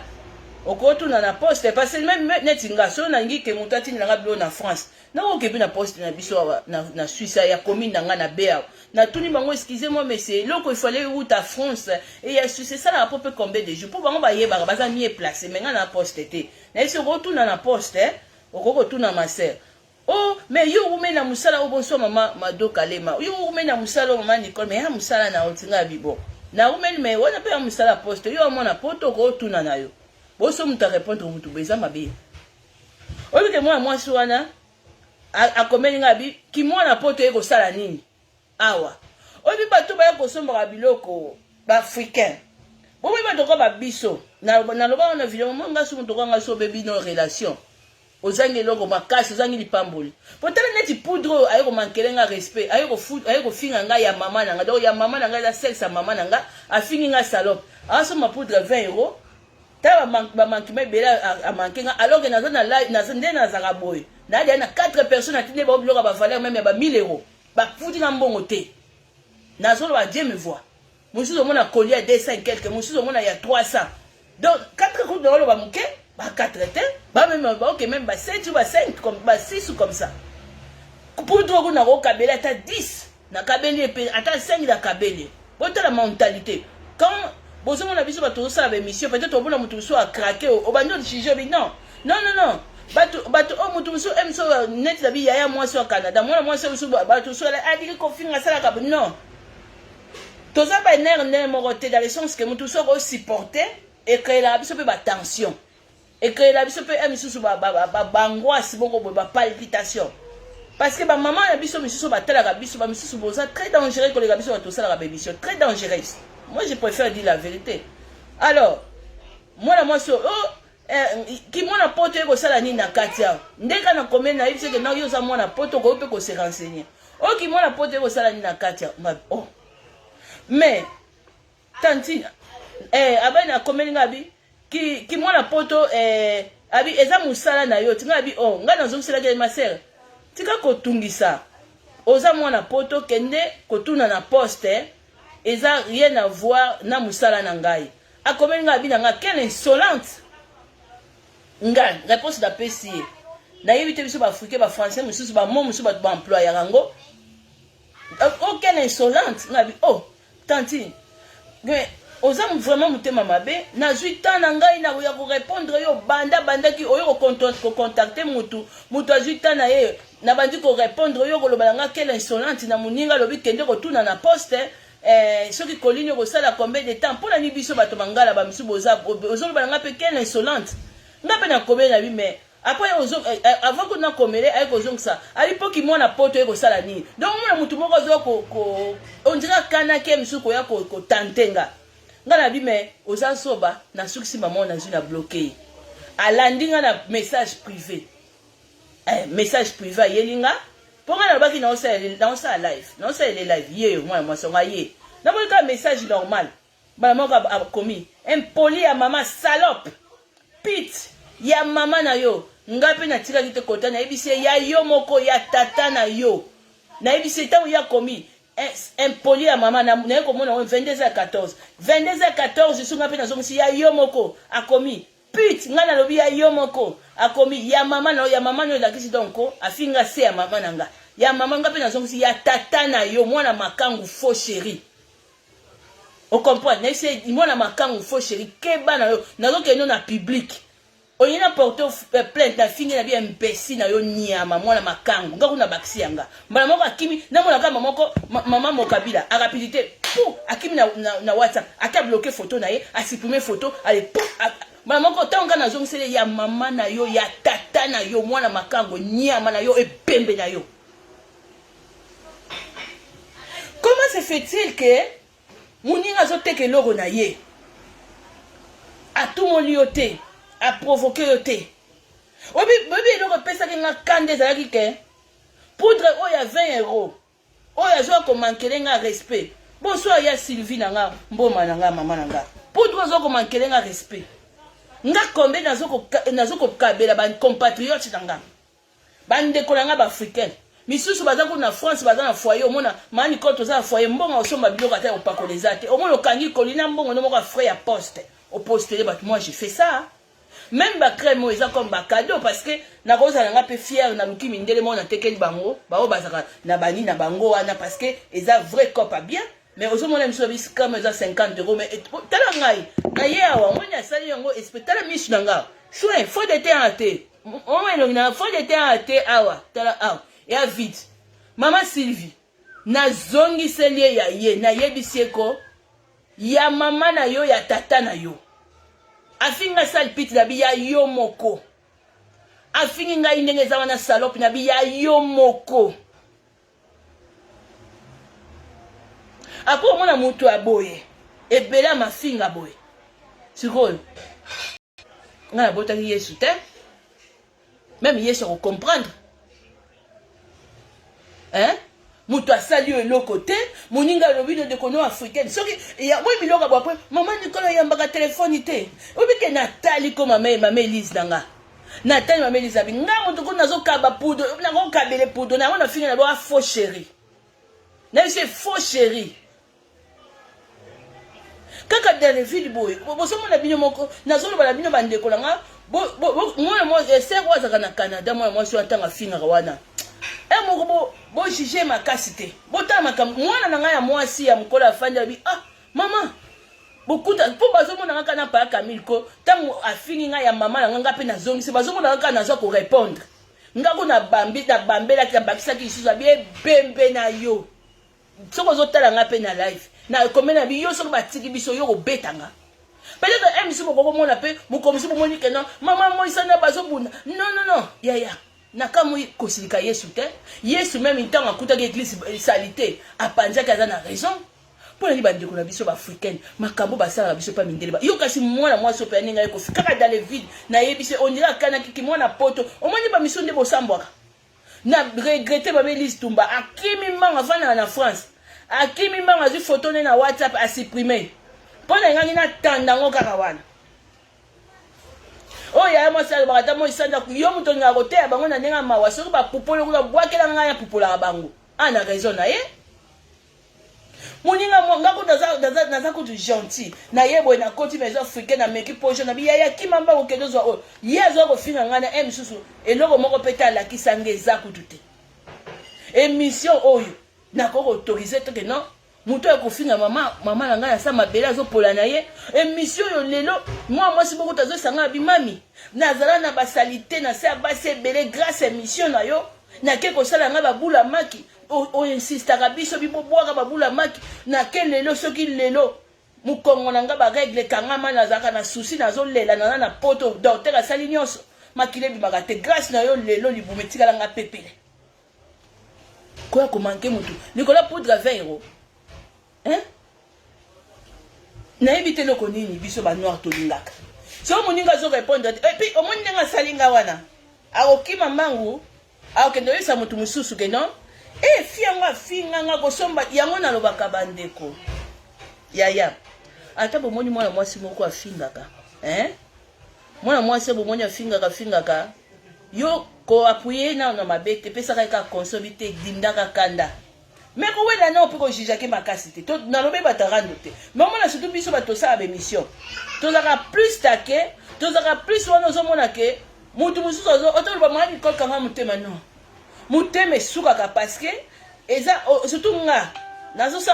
okotuna na poste, parce que même neti nga soki nalingi ke moto atindela nga biloko na France, nakoke mpe na poste na biso awa na Suisse ya commune na ngai na be awa, natuni bango: "Excusez moi monsieur, eloko ifale euta France eya Suisse, esalaka po mpe combien de jours?" Mpo bango bayebaka, baza mieux placé, mais ngai na poste te. Nayebi soki okotuna na poste, okoki kotuna ma sœur. Oh mais yo wumeli na mosala oyo. Bonsoir mama Mado Kalema. Yo wumeli na mosala oyo, mama Nicole, mais ya mosala na otinga ya bibo nawumeli, mais wana mpe ya mosala poste. Yo amona poto, okotuna na yo boso moto arépondre motu boye eza mabe. Oyebike mwana mwasi wana akomeli ngai abi kimwana poto ye kosala nini awa. Oyebi bato baya kosombaka biloko baafricain, bomoi bato ko babiso. Naloba wana video mo nga so moto kwanga so obebi no relation, ozangi eloko makasi, ozangi lipamboli. Po tala neti poudre oyo aye komankele nga respect, aye kofinga ngai ya mama na ngai. Donc ya mama na ngai eza sexe ya mama na ngai, afingi ngai salope. Asomba poudre 20 euro, tala bamankima ebele amanke nga, alors ke naza na nde nazalaka boye. Nadia na 4 personnes atindi bango biloko ya ba valeur meme ya ba 1000 euros. Bafuti na mbongo te. Nazoloba Dieu me voit. Mosusu omona colis ya 200 et quelque, mosusu omona ya 300. Donc 4 kutu naoloba moke, ba 4 te, ba meme ba ok même ba 7 ou ba 5 comme ba 6 ou comme ça. Poudre kuna kokabela ata 10 nakabeli ye mpe ata 5 nakabeli. Botala mentalité. Quand bozomona biso bato tozosala ba émission peut-être omona moto mosusu acraque obandi ojuge obi non non non non bato bato oyo moto mosusu eh, mosusu neti na bi yaya mwasi wa Canada mwana mwasi mosusu bato mosusu adiki kofinga asalaka non toza ba nerf ndenge moko te dans le sens que moto mosusu akosupporte ecreelaka biso mpe batension ecreelaka biso mpe eh, misusu baangoisse moko boye bapalpitation parce que bamama na biso misusu batalaka biso bamisusu boza très dangereux koleka biso bato tosalaka baémission très dangereuse. Moi, je préfère dire la vérité. Alors mwana mwasi oyo oh, eh, kimwana poto ekosala nini na kati awa? Nde kaka na komeli nayebi seke na yo oza mwana poto, okoki mpe kose renseigner. Oyo kimwana poto ekosala nini na kati awa? Oh, mais tantine eh, abani akomeli nga abi kimwana poto eh, abi eza mosala na yo tinga abi. Oh, ngai nazongiselaki ma sœur, tika kotungisa, oza mwana poto, kende kotuna na poste, eza rien à voir na mosala na ngai. Akomeli ngai abi na ngai quelle insolente. Ngai réponse napesi ye, nayebi te, biso baafricain, bafrançais mosusu, bamo mosusu bato baemployaka yango. Oh, quelle insolente. Ngai abi, oh tantine, mais oza vraiment motema mabe. Nazwi temps na ngai na ya korépondre yo banda bandaki oyo kocontacte mutu, mutu azwi temps na ye, nabandi korépondre yo, koloba na nga quelle insolente. Na moninga alobi kende kotuna na poste eh, soki kolini okosala combien de temps. Mpo na nini biso bato mangala bamisu boza ozoloba na nga mpe quelle insolente? Nga mpe nakomeli na bi, mais après eh, avant kuna nakomele, aye kozongisa abi mpoki mwana poto ye kosala nini. Donc omona motu moko azwa on dirait akanaki ye misusu koya kotante nga. Nga na bi, mais oza zoba. Nasukisi mama oyo, nazwi na bloquer ye. Alandi nga na message privé eh, message privé ayeli nga mpo ngai nalobaki naosala live, naosalela live ye mwana mwasi yango aye. Namoni kaka message normal, mbala moko akomi impoli ya mama, salope, pute ya mama na yo. Ngai mpe natikaki te kota, nayebisi ye ya yo moko, ya tata na yo. Nayebisi ye ntango ye akomi impoli ya mama, naye komona oyo 22h14, 22h14 su ngai mpe nazongisi ya yo moko. Akomi pute, ngai nalobi ya yo moko. Akomi ya mama na yo, ya mama na yo, elakisi donc afinga se ya mama na nga, ya mama. Ngai mpe nazongisi ya tata na yo, mwana makangu, faux chéri. Ocomprendre? Nayebisi mwana makangu, faux chéri, keba na yo, nazokende na public, oye na porte plainte. Nafingi na bi imbécile na yo, niama, mwana makangu. Nga kuna bakisi yanga mbala moko akimi. Namonaka mama moko, mama Mokabila a rapidité pu akimi na WhatsApp, ake abloquer photo na ye, asupprime photo ale pu mbala moko. Ntango nga nazongisele ya mama na yo, ya tata na yo, mwana makango, nyama na yo, ebembe na yo. Comment se fait-il que moninga azoteka eloko na ye, atumoli yo te, aprovoquer yo te? Oyebi eloko epesaki nga kanda ezalaki ke poudre oyo ya 20 euro oyo azwa komanquer nga respect. Bonsoir ya Sylvie na nga, mboma na nga, mama na nga. Poudre ozo komanquer nga respect, nga kombe nazo kokabela bacompatriote na nga, bandeko na nga baafricain misusu baza kuna na France, baza na foyer. Omona mani kote oza na foyer, mbongo osomba biloko ata ya kopakola eza te. Omona okangi koli na mbongo no moko ya frais ya poste, opostele bato. Moi, je fais ça, même bacrème oyo eza comme bacadeau, parce que nakozala nga mpe fière, naluki mindele moko, natekeli bango, baoyo bazalaka na bani na bango wana, parce que eza vrai cope bien. Mais ozomona miso biso crème eza 50 euro. Mais tala ngai na ye awa, omoni asali yango esprit. Tala miso na nga, soin fond de teint te, omo elongi na fond de teint te awa. Tala awa ya vide. Mama Sylvie, nazongiseli ye ya ye, nayebisi ye ko ya mama na yo, ya tata na yo. Afinga sale pute na bi ya yo moko. Afingi ngai ndenge eza wana, salope na bi ya yo moko. Apo omona moto ya boye, ebele ya mafinga boye. Sikoyo ngai nabotaki Yesu te, même Yesu akocomprendre, hein? Moto asali yo eloko te, moninga alobi no ndeko no africaine soki moi biloko ya bwapre. Mama Nikolo ayambaka telefone te. Oyebi ke natali ko mama Elise na nga. Natali mama Elizabi, nga moto kuna nazokaba poudre, nakokabele poudre na yango na finga na boa faux chéri. Na biso faux chéri. Kaka dans le vide boye. Bozomona bino moko, nazoloba na bino bandeko na nga, mwana mwasi eh, sœur oyo azalaka na Canada, mwana mwasi wana ntango afingaka wana. E moko bo bo juger makasi te. Botala makambo mwana na ngai ya mwasi ya mokolo afandi abi ah mama bokuta mpo bazomona nga kaka na paya Camille ko ntango afingi ngai ya mama na ngai nga mpe nazongisi bazomona nga kaka nazwa korepondre nga ko nabambi nabambelaki nabakisaki lisusu abi ebembe na yo soki ozotala nga mpe na live na komela bi yo soki batiki biso yo kobeta nga peut-être un mosusu bokoki komona mpe mokolo mosusu bomoni ke non mama moisana bazobunda non non non yaya nakamwi kosilika yesu te yesu meme ntango akutaki eglise salite apanzaki aza na raison mpo nani bandeko na biso baafricaine makambo basalaka biso mpa mindele ba yo kasi mwana mwasi oyo mpe aninga ye kofi kaka dans le vide nayebisi ondira akanaki kimwana poto omoni bamisu nde bosambwaka na regrette babe Elise Tumba akimi mbango afandaka na France akimi mbango azwi photo ne na WhatsApp asupprime mpo na ngangi natanda yango kaka wana oyo yaya mwasi alobaka ata moi sanza yo moto olingaka koteya bango na ndenge ya mawa soki bapupoli kuna bwakela ngai apupolaka bango a na raison na ye moninga nga kutu naza kutu gentil na ye boye nakoti maison africaine nameki pojo na biyaya kima mbango kende ozwa oyo ye azwa kofinga ngai na e mosusu eloko moko mpe te alakisa nga eza kutu te émission oyo nakoki koautorize te ke non moto oyo akofinga mama mama na ngai asa mabele azopola na ye émission oyo lelo mwa mwasi moko tazosanga na bimami nazala na basalite na se ya basi ebele grâce émission na yo nake kosala ngai babula maki oinsistaka biso bibobwaka babula maki nake lelo soki lelo mokongo na ngai baregle ekangama nazalaka na susi nazolela naza na poto docteur asali nyonso makila ebimaka te grâce na yo lelo libumu etikala nga pepele koya komanke motu likolo ya poudre veiro hein? Nayebi te eloko nini biso ba noir tolingaka. Soki moninga azo répondre te, et puis omoni ndenge asali nga wana, akokima mbangu, akokende oyebisa moto mosusu ke non, eh fi yango afinga nga kosomba yango nalobaka bandeko. Yaya, ata bomoni mwana mwasi moko afingaka, hein? Mwana mwasi bomoni afingaka fingaka, yo ko appuyer nano na mabe te, pesaka ye kaka conseil bi te dindaka kanda. Mais kowela nao mpe kojijake makasi te nalobi bato rando te mais omona surtout biso bato tosala baémission tozalaka plus take tozalaka plus wana ozomona ke motu mosusu otoloba mwa Nicole kanga motema non motema esukaka parce que eza surtout nga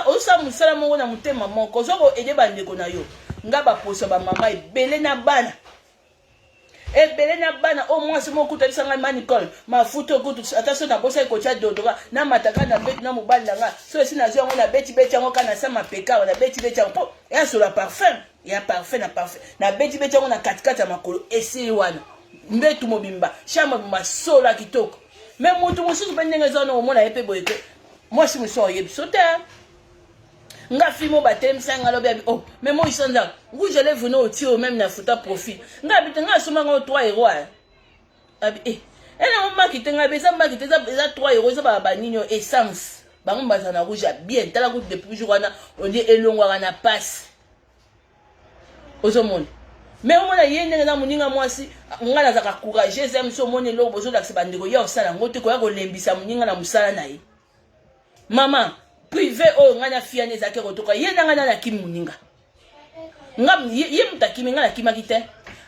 ozosala mosala moko na motema moko oza koede bandeko na yo nga baposo bamama ebele na bana ebele na bana oyo mwasi moko kutu ayebisa ngai ma Nicole mafuta oyo kutu ata soki nabosaki kotya dodora namataka na mbetu na mobali na ngai so esi nazwi yango nabetibeti yango kaka na sa mapeka awa nabetibeti yango mpo ya solo ya parfum ya parfum na parfum nabetibeti yango na katikati ya makolo esili wana mbetu mobimba chambre mobimba solo ya kitoko me motu mosusu mpe ndenge eza wana omona ye mpe boye te mwasi mosusu oyebi so te nga fille mo batelemisa nga lobi abi oh mais moi sanza rouge à lèvres no otie oyo meme na futa profit nga abi te nga asomba nga 3 euros eh. Abi eh ena ngo maki te nga abi eza maki te eza 3 euros eza ba banini oyo essence bango baza na rouge ya bien tala kutu depuis jour wana ondie elongwaka na pasi ozomona me omona ye ndenge na moninga mwasi ngai nazalaka courageuse ya mosu omoni eloko bozolakisa bandeko ya osala yango te koya kolembisa moninga na mosala na ye mama prive oyo ngai na fiani ezalaki kotoka ye na ngai nani akimi moninga nga ye moto akimi ngai nakimaki te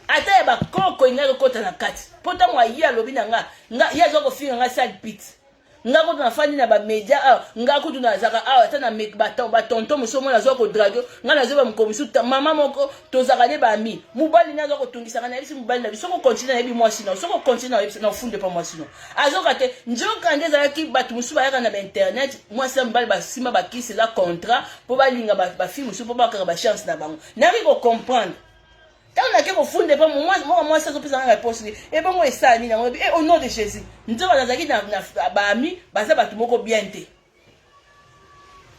ata ya bakoko engaki kokota na kati mpo ntango aye alobi na nga nga ye aza kofinga ngai sale pite nga kutu nafandi na bamedia awa nga kutu nazalaka awa ata na batonton mosusu omona azwa kodrage nga nazwa bamokolo mosusu mama moko tozalaka nde baami mobali na aza kotungisaka nayebisi mobali na biso soki okontinue nayebi mwasi na soki okontinue nayebisi na ofunde mpa mwasi no azoka te nzoka nde ezalaki bato mosusu bayaka na bainternet mwasi na mobali basimba bakisi eza contrat mpo balinga bafille mosusu mpo bakaka bachance na bango nayaki kocomprendre ntango nake kofunda epa moko mwasi azopesa nga réponse ni ebongo esala nini yango e au nom de jésus nzoka nazalaki na baami baza bato moko bien te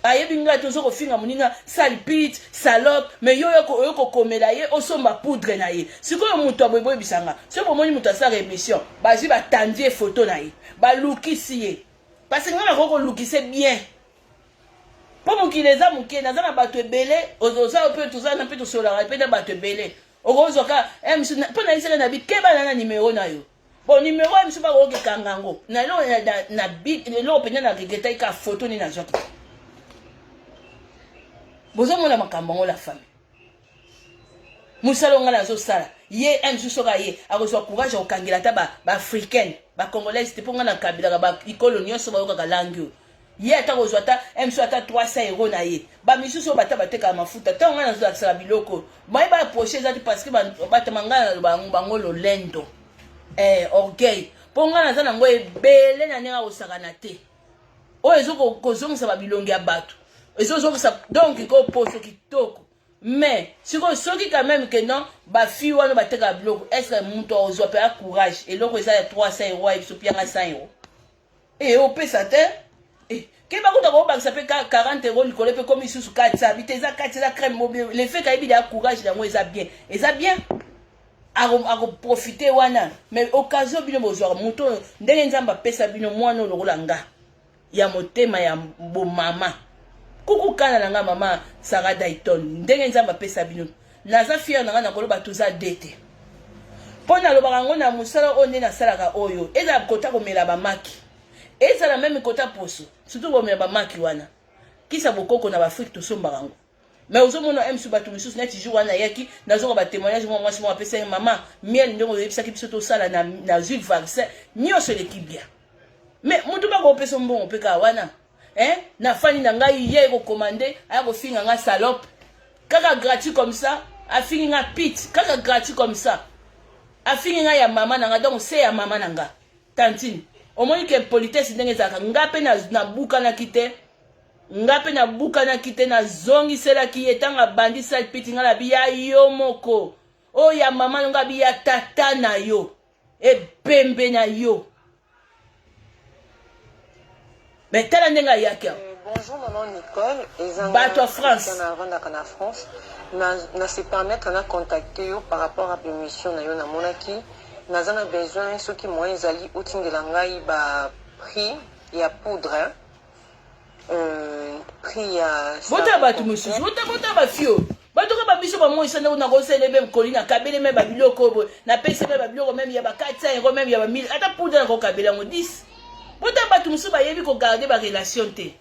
ayebi ngai tozo kofinga moninga sale pite salope mais yo oyo kokomela ye osomba poudre na ye sikoyo moto aboye boyebisa nga soki bomoni moto asala émission bazwi batandi ye foto na ye balukisi ye parce que ngai nakoki kolukise bien mpo mokili eza moke naza na bato ebele oza mpe toza na mpe tosolaka mpe na bato ebele okozwa ka mpo nayebisaka na bikeba na na nimero na yo. Bon, numero ya biso bakoki kanga yango na eloko na eloko mpenza na regretaki kaka foto nini nazwaki. Bozomona makambo yango, la famille. Mosala oyo ngai nazosala, ye mosusu soki aye akozwa courage ya kokangela ata baafricaine, bacongolaise te, mpo ngai nakabilaka baikolo nyonso bayokaka langue oyo. Ye ata kozwa ata mosusu ata 300 euro na ye. Bamisusu oyo bata batekaka mafuta, ntango ngai nazolakisaka biloko baye baapproche, eza te parce que batama ngai naloba bango lolendo, orgueil, mpo ngai naza nango ebele na ndenge akosakana te. Oyo ezokozongisa babilongi ya bato, ezozongisa donc koposo kitoko. Mais sikoyo soki quand même que non, bafille wana batekaka biloko, est ce que moto akozwa mpe courage? Eloko eza ya 300 euro, ayebi so pianga 100 euro e opesa te. Ke bakuta kobakisa mpe 40 euro likolo mpe komi lisusu 400 bi te. Eza 4, eza crème mobile. Le fait kayebi deya courage yango eza bien, eza bien, akoprofite wana. Mais occasion bino bozwaka, moto oyo ndenge Nzambe apesa bino mwana oyo lokola nga ya motema ya bomama, kuku kana na nga mama Sara Dayton, ndenge Nzambe apesa bino, naza fier na nga na koloba toza de te, mpo nalobaka yango na mosala oyo nde nasalaka. Oyo ezala kota komela bamaki, ezala même kota poso, surtout komela bamaki wana kisa bokoko na baafrike tosombaka yango. Mais ozomona msu bato misusu neti jour wana nayaki nazoka batémoignage, mwa mwasi moko apesaki mama miel ndenge oyebisaki biso tosala na huile vaccin nyonso eleki bien. Mais motu bakopesa mbongo mpe kaka wana, eh? Nafandi na ngai, ye ekokomande aya kofinga nga salope kaka gratuit comme ça, afingi nga pite kaka gratuit comme ça, afingi nga ya mama na nga, donc se ya mama na nga tantine. Omoni ke politesse ndenge ezalaka. Nga mpe nabukanaki te, nga mpe nabukanaki te, nazongiselaki ye. Ntango abandi sale pite, nga nabi ya yo moko oyo ya mama na nga, abi ya tata na yo, ebembe na yo. Mais tala ndenge ayaki awa. Bonjour maman Nicole, eza bato ya France. Navandaka na France. Na se permettre na contacter yo par rapport à émission na yo. Namonaki naza na besoin, soki moyen ezali, otindela ngai ba prix ya poudre, prix ya Botala bato mosusu, bota bafio, bato ka babiso bamoisa ndeko nakosele meme koli nakabele même babiloko oyo boye, napesi même babiloko même ya ba 400 euro, même ya ba 1000, ata poudre nakokabela yango 10. Botala bato mosusu bayebi kogarde barelation te,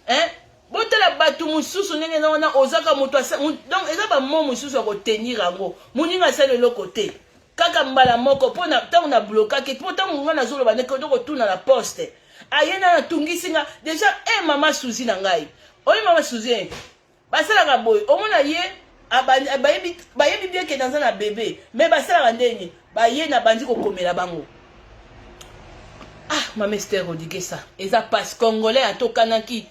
hein? Botala bato mosusu ndenge eza wana, ozaka moto, donc eza bamo mosusu ya kotenir yango. Moninga asali eloko te, kaka mbala moko mpo ntango na blokaki, mpo ntango nga nazoloba ndenge tokotuna na poste, aye na natungisi nga déjà. E mama Suzi na ngai oyo, mama Suzi basalaka boye, omona ye bayebi bien ke naza na bebe, mais basalaka ndeni baye na bandi kokomela bango. Ah, mama Ester Rodriguez, eza passe congolais atokanaki,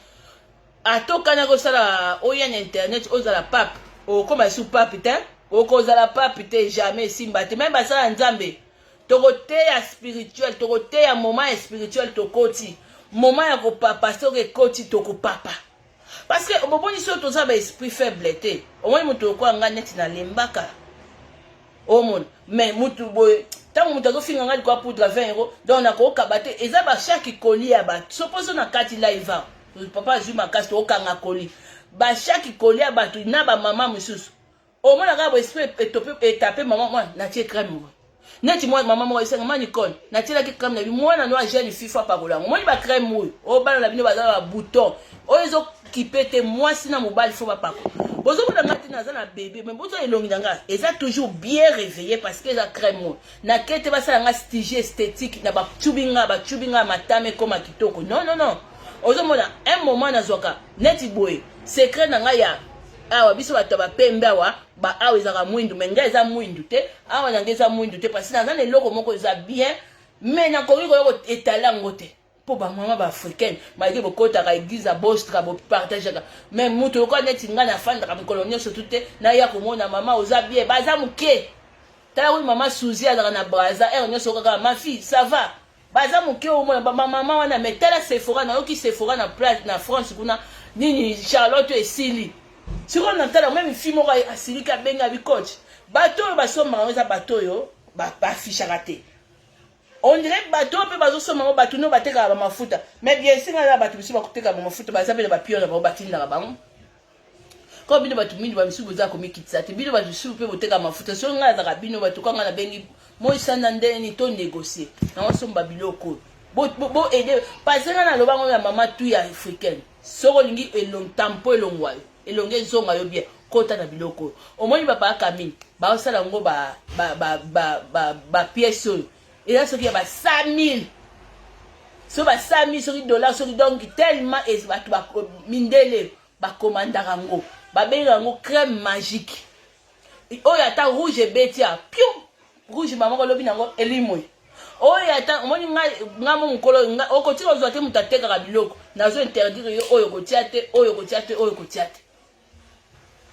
atokanaki osala oya na internet, ozala pape, okóma su pape te, okozala pape te, jamais, esimba te. Même basala Nzambe, tokoteya spirituel, tokoteya moment ya spirituel, tokoti moment ya kopapa. Soki ekoti, tokopapa, parce que boboni soki toza baesprit faible te. Omoni moto lokola ngai neti nalembaka, omona. Mais mutu boye, ntango moto azofinga ngai likwa poudre 20 euro, donc nakokaba te. Eza bachaque colis ya bato. So mposo na kati live, papa azwi makasi, tokokanga colis, bachaque colis ya bato na bamama mosusu. Omona kaka boesprit etape mama mwana, natie crème boye neti mwa mama moko esanga ma Nicole, natielaki crème na bi mwana no jeune fille fa pakola yango. Omoni bacrème oyo, oyo bana na bino baza na babouton oyo ezokipe te, mwasi na mobali fo bapako. Bozomona nga te, naza na bebe, mais bozwa elongi na nga eza toujours bien réveillé, parce que eza crème oyo nake te basala nga stige esthétique na bacubi nga, bacubi nga matama ekoma kitoko. Non, non, non, ozomona un moment nazwaka neti boye secret na ngai ya awa. Biso bato ya bapembe awa, ba awa ezalaka mwindu, mais ngai eza mwindu te, awa na ngai eza mwindu te, parce naza na eloko moko eza bien, mais nakoki koya etala yango te, mpo bamama baafricaine, malgré bokotaka église ya bostra, bopartageaka, mais moto lokola neti ngai nafandaka mikolo nyonso tu te naya komona mama oza bien. Baza moke. Tala oyo mama Suzi azalaka na Braza, heure nyonso kaka ma fille, ça va. Baza moke, omona bamama wana. Mais tala Sephora, nayoki Sephora na place na France kuna nini, Charlotte esili sikoyo. Natala même fille moko asiliki, abengi abi coach, bato oyo basombaka yango eza bato oyo baafishaka te. On dirait bato oyo mpe bazosomba yango, bato no batekaka bamafuta. Mais bien sûr, ngai na bato misusu bakotekaka bamafuta, baza mpe na bapio na bango, batindaka bango. Ko bino bato mingi bamisusu boza komikitisa te. Bino bato misusu mpe boteka mafuta, soki ngai azalaka bino bato kwa ngai nabengi. Moi sanda ndenge nini to négocier naosomba biloko oyo bo, bo aide parce nga naloba ngo ya mama tu ya africaine, soki olingi elong tampo elongwa yo, elongi ezonga yo bien, kota na biloko oyo. Omoni bapaka Camille baosala yango ba ba ba ba ba, ba pièce oyo eza soki ya ba 100 000, so ba 100 000 soki dollar soki, donc tellement bato ba mindele bakomandaka yango, babengaka yango crème magique. Oyo ata rouge ebeti ya piu rouge, mama kolobi nango elimwe. Oyo ata omoni ngai, ngai mo mokolo okotika ozwa te. Moto atekaka biloko, nazo interdire yo oyo kotia te, oyo kotia te, oyo kotia te.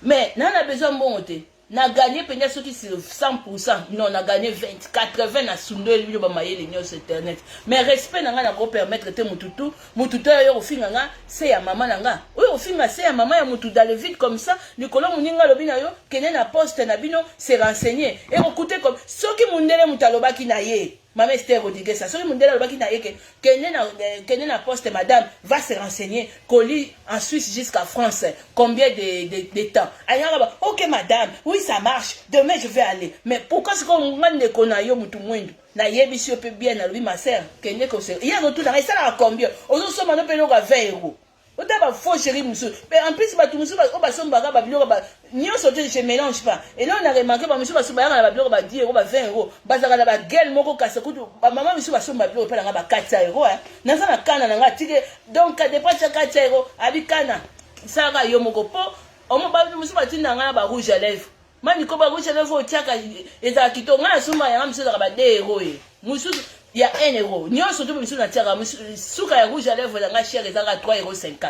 Mais na besoin mbongo te. Na gagné mpenza soki sur 100, non, na gagné 20, 80 na sundoli bino bamayele nyonso internet. Mais respect na ngai, nakopermettre te mutu tu mutu to oyo kofinga nga se ya mama na nga, oyo kofinga se ya mama ya mutu dans le vide comme ça. Likolo moninga alobi na yo kende na poste na bino se renseigner, ekokute comme soki mundele moto alobaki na ye. Mama Esther Rodriguez, soki mundele alobaki na ye ke kende na poste, madame va se renseigner, colis en Suisse jusqu'à France, combien de temps ayaka ba? Ok madame, oui, ça marche, demain je vais aller. Mais pourquoi sikoyo nga ndeko na yo mutu mwindu nayebisi yo mpe bien, nalobi ma sœur, kende kose, ye azotunaka esalaka combien, ozosomba no mpe eloko ya 20 euro, ota ba faux chéri mosusu. Mais en plus bato mosusu oyo basombaka babiloko nyonso te, je mélange pas. Eloko na remarque, bamosusu baso bayaka na babiloko ba 10 euro, ba 20 euro, bazalaka na bagele moko. Kasi kutu bamama misusu basomba biloko epai nanga ba 400 euro. Naza na kana na nga tike, donc depa tia 400 euro abi kana salaka yo moko, mpo bato mosusu batinda nga na ba rouge à lèvre maniko. Ba rouge à lèvre otiaka ezalaka kitoko. Nga nasomba yanga mosusu ezalaka ba 2 euro, ye mosusu ya 1 euro nyonso to misusu natiaka. Suka ya rouge à lèvre nanga cher ezalaka 3 euro 50.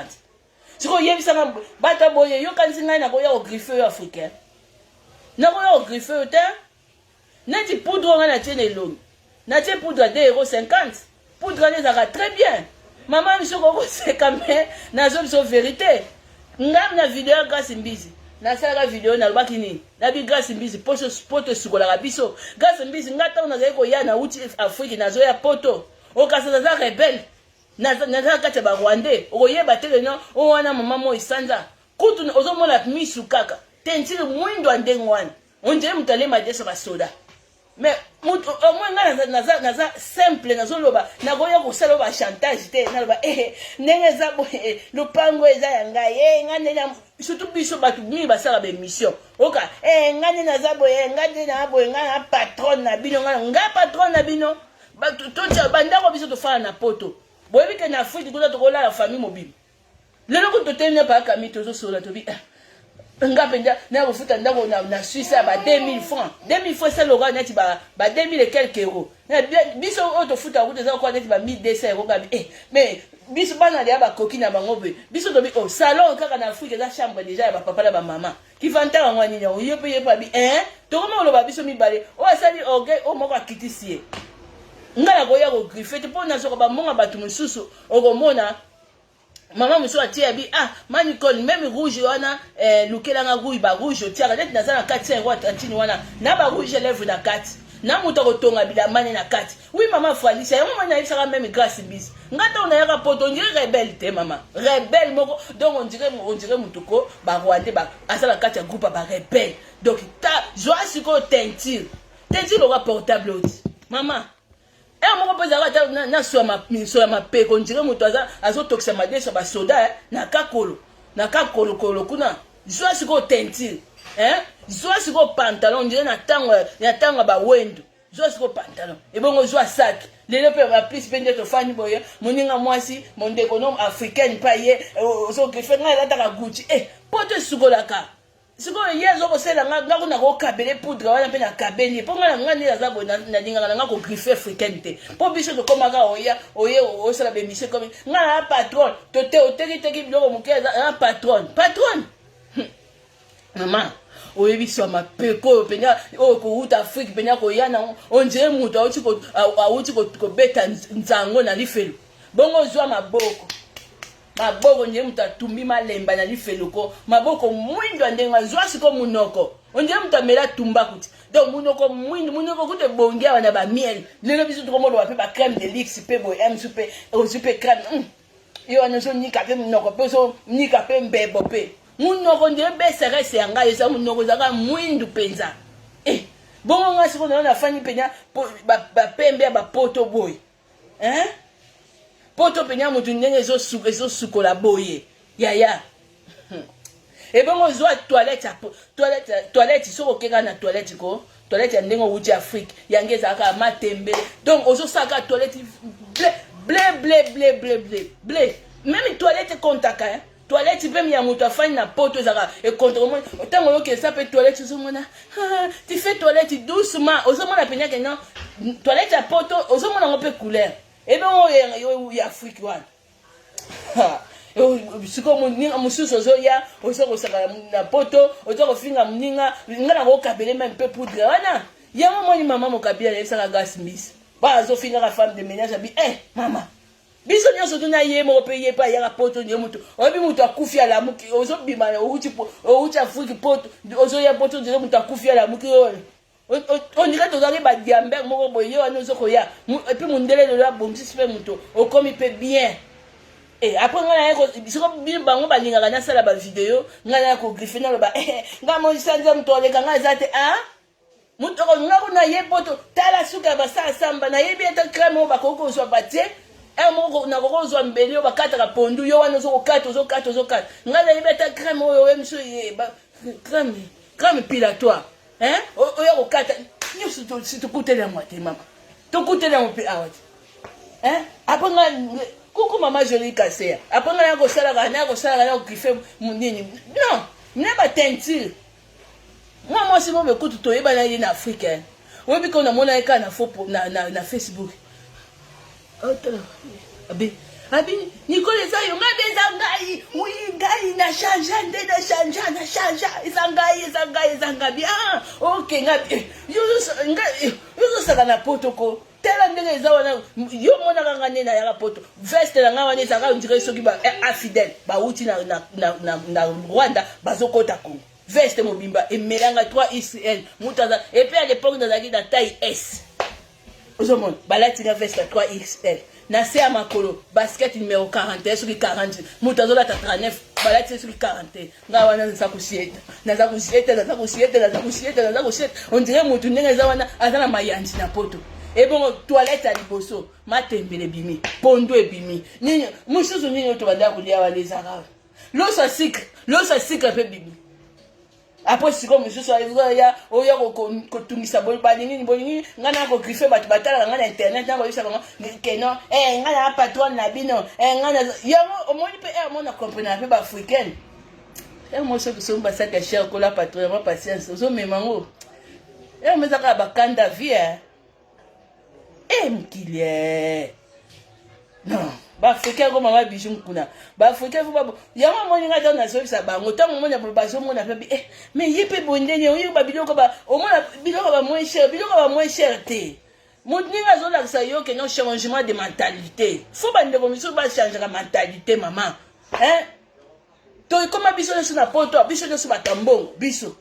Sikoyo oyebisanga bato boye, yokanisi ngai nakoya kogriffer oyo africain, nakoya kogriffer oyo te. Neti poudre ngai natie na elongi, natie poudre ya 2 euro 50. Poudre wana ezalaka très bien. Mama biso kokoseka, me nazo biso vérité. Ngai na video ya Grâce Mbizi nasalaka video, nalobaki nini? Nabi Grâce Mbizi poto esukolaka biso. Grâce Mbizi, ngai ntango nazali koya, nauti Afrique, nazoya poto, okasa naza rebelle, naza kati ya Barwandais. Okoyeba te leno oyo wana mama mo esanza kutu ozomona misu kaka teinture mwindo ya ndenge wana, ondire moto alema deso basoda. Mais omoi ngai naza simple, nazoloba, nakoya kosala oyo bachantage te. Naloba eh, ndenge eza boye, lopango eza ya ngai, eh, ngai nde. Surtout biso bato mingi basala baémission oka, eh, ngai nde naza boye, ngai nde na boye, ngai na patronne na bino, ngai patronne na bino. Totia bandako biso tofala na poto. Boyebi ke na Afrique kuna tokolala famille mobimba. Lelo kutu totelemi na pakami, tozosola, tobi nga mpenza na kofuta ndako na Suisse ya ba 2000 francs. 2000 francs esaloka neti ba 2000 et quelques euros. Biso oyo tofutaka kutu eza kokoa neti ba 1200 euro. Gabi eh, mais biso bana leya bakoki na bango boye. Biso tobi oh, salon kaka na Afrique eza chambre déjà ya bapapa na bamama. Kivantaka yango nini yango? Ye mpe, ye mpe abi hein, tokoma koloba biso mibale. Oyo asali orgueil, oyo moko akitisi ye. Ngai nakoya kogriffer te mpo nazoka bambonga bato mosusu. Okomona mama mosusu atie abi ah, manicole, même rouge wana eh, lukelanga rouge, barouge otiaka neti naza na kati yango atantini wana na barouge lèvre na kati na moto akotonga bilamba ne na kati. Oui, mama Falisa, yango moni nayebisaka même Grâce Mbisi, nga ntango nayaka poto, on dirait rebelle te, mama rebelle moko. Donc on dirait motu ko Barwandais aza na kati ya groupe ya barebelle. Donc ta zwa sikoyo teinture lokwa portable oti mama ere moko mpe ezalaka ata na so ya mapeko, on dirait moto azotokisa madeso ya basoda na kakolo na kakolokolo kuna. Zwa sikoyo teinture, zwa sikoyo pantalon, on dirait na ntango ya bawendo. Zwa sikoyo pantalon, ebongo zwa saki. Lelo mpe baplise mpe nde tofandi boye, moninga mwasi, mondeko no africaine mpe ye ozogriffer ngai, elataka Gucci e poto esukolaka. Sikoyo ye azokosela nga, nga kuna kokabele poudre wana mpe nakabeli, mpo nga na nga nde aza boye, nalingaka na nga kogriffer africaine te, mpo biso tokomaka oya oye osala baémission komi nga na patron tote otekiteki biloko moke na patron patron. Mama oyebi so mapeko oyo mpenza oyo kowuta Afrique mpenza koya nango, on dirait moto awuti kobeta nzango na lifelo. Bongo ozwa maboko, maboko on dirait moto atumbi malemba na lifelo ko maboko mwindo ya ndenge. Azwa siko monoko, on dirait moto amela tumba kuti. Donc monoko mwindu, monoko kutu ebongi awa na bamiel. Lelo biso tokomoloba mpe bacrème de luxe mpe boye msu mpe ozwi mpe crème yo wana ozonika mpe monoko mpe ozonika mpe mbebo mpe monoko ndire beserese ya ngai eza monoko ezalaka mwindu mpenza eh. Bongo nga sikoyo nayo nafandi mpenza bapembe ya bapoto boye, hein? Poto mpenza motu ndenge ezosukola boye yaya. Ebongo zwa toilette, toilette, toilette. Soki okeka na toilette ko toilette ya ndenge owuti Afrique, yango ezalaka matembe. Donc ozosala kaka toilette bleu, bleu, bleu, bleu, bleu, bleu, bleu. Même toilette ekontaka, hein? Toilette mpe ya moto afandi na poto ezalaka ekontre. Omoni ntango oyoki eza mpe toilette, ozomona tu fais toilette doucement, ozomona mpenza ke non, toilette ya poto ozomona yango mpe couleur. Ebongo ya Afrique wana sikoyo, moninga mosusu ozoya, oza kosaka na poto, oza kofinga moninga. Nga na kokabele meme mpe poudre wana yango. Moni mama Mokabila nayebisaka gas mbisi ba azofingaka femme de ménage abi mama biso nyonso tuna ye moko mpe ye mpe ayaka poto. Nde moto oyebi moto akufi alamuki, ozobima outi Afrique poto, ozoya poto, nzela moto akufi alamuki oyo ondire tozalaki badiambere moko boye. Ye wana ozokoya et puis mondele lelo abongisisi mpe moto okomi mpe bien. E après ngai naye siko bino bango balingaka nasala bavideo, ngai naya kogriffer, naloba ngai monisa nza moto aleka ngai eza te. A moto nga kuna ye poto, tala suka ya basala samba. Nayebi ete crème oyo bakoki kozwa batie ere moko, nakoki kozwa mbeli oyo bakataka pondu. Yo wana ozokokata, ozokata, ozokata. Ngai nayebi ata crème oyo oyo miso crème épilatoire oyo kokata nyonso. Tokuteli yango te mama, tokuteli yango mpe awa te. Après ngai kuku mama Joli Kaseya, après ngai nakosalaka, nakosalaka, nakogriffer nini, non, na bateinture. Mwa mwasi mo bekutu toyebana ye na Afrique, oyebi ko namona ye kaka na fo na Facebook. Abi abi Nicole, eza yo? Ngai eza ngai, oui, ngai na changer nde, na changer, na changer, eza ngai, eza ngai, eza ngai. Bi ah ok, ngai yozosaka na poto ko tala ndenge eza wana. Yo monaka nga nde nayaka poto, veste na ngai wana ezalaka on dirait soki bafidèle bawuti na Rwanda bazokɔta Congo. Veste mobimba emelanga 3 XL, moto aza. Et puis à l'époque nazalaki na taille S. Ozomona balati nga veste ya 3 XL, na se ya makolo basket numéro 41 soki 40, moto azolata 39, balati ye soki 41. Ngai wana naza kosieta, naza kosieta, naza kosieta, naza kosieta, naza kosieta, on dirait motu ndenge eza wana aza na mayanzi na poto. Ebongo toilette ya liboso, matembele ebimi, pondu ebimi, nini mosusu nini oyo tobandaka kolia wana ezaka loso ya sucre, loso ya sucre mpe bimi. Après sikoyo mosusu ya oya kotungisa balingi bolingi ngai na kogriffer bato batalaka ngai na internet, nakoyebisa bango ke non, ngai na patronne na bino, ngai na yango. Omoni mpe ere mona comprendre mpe baafricaine ere mo soki soki basaki ya cher kola patron yango patience ozomema yango ere mo eza kaka bakanda vie e mokili. Non, baafricain ko mama Bijou kuna, baafricain fo yango omoni ngai ntango nazoyebisa bango, ntango omoni bazomona mpe mais ye mpe boye ndenge oyoba biloko, omona biloko ba moins cher, biloko ba moins cher te. Moto ndenge azolakisa yo ke non, changement de mentalité, fo bandeko misusu bachangeaka mentalité mama, hein? Tokoma biso nyonso na poto, biso nyonso bato ya mbongo, biso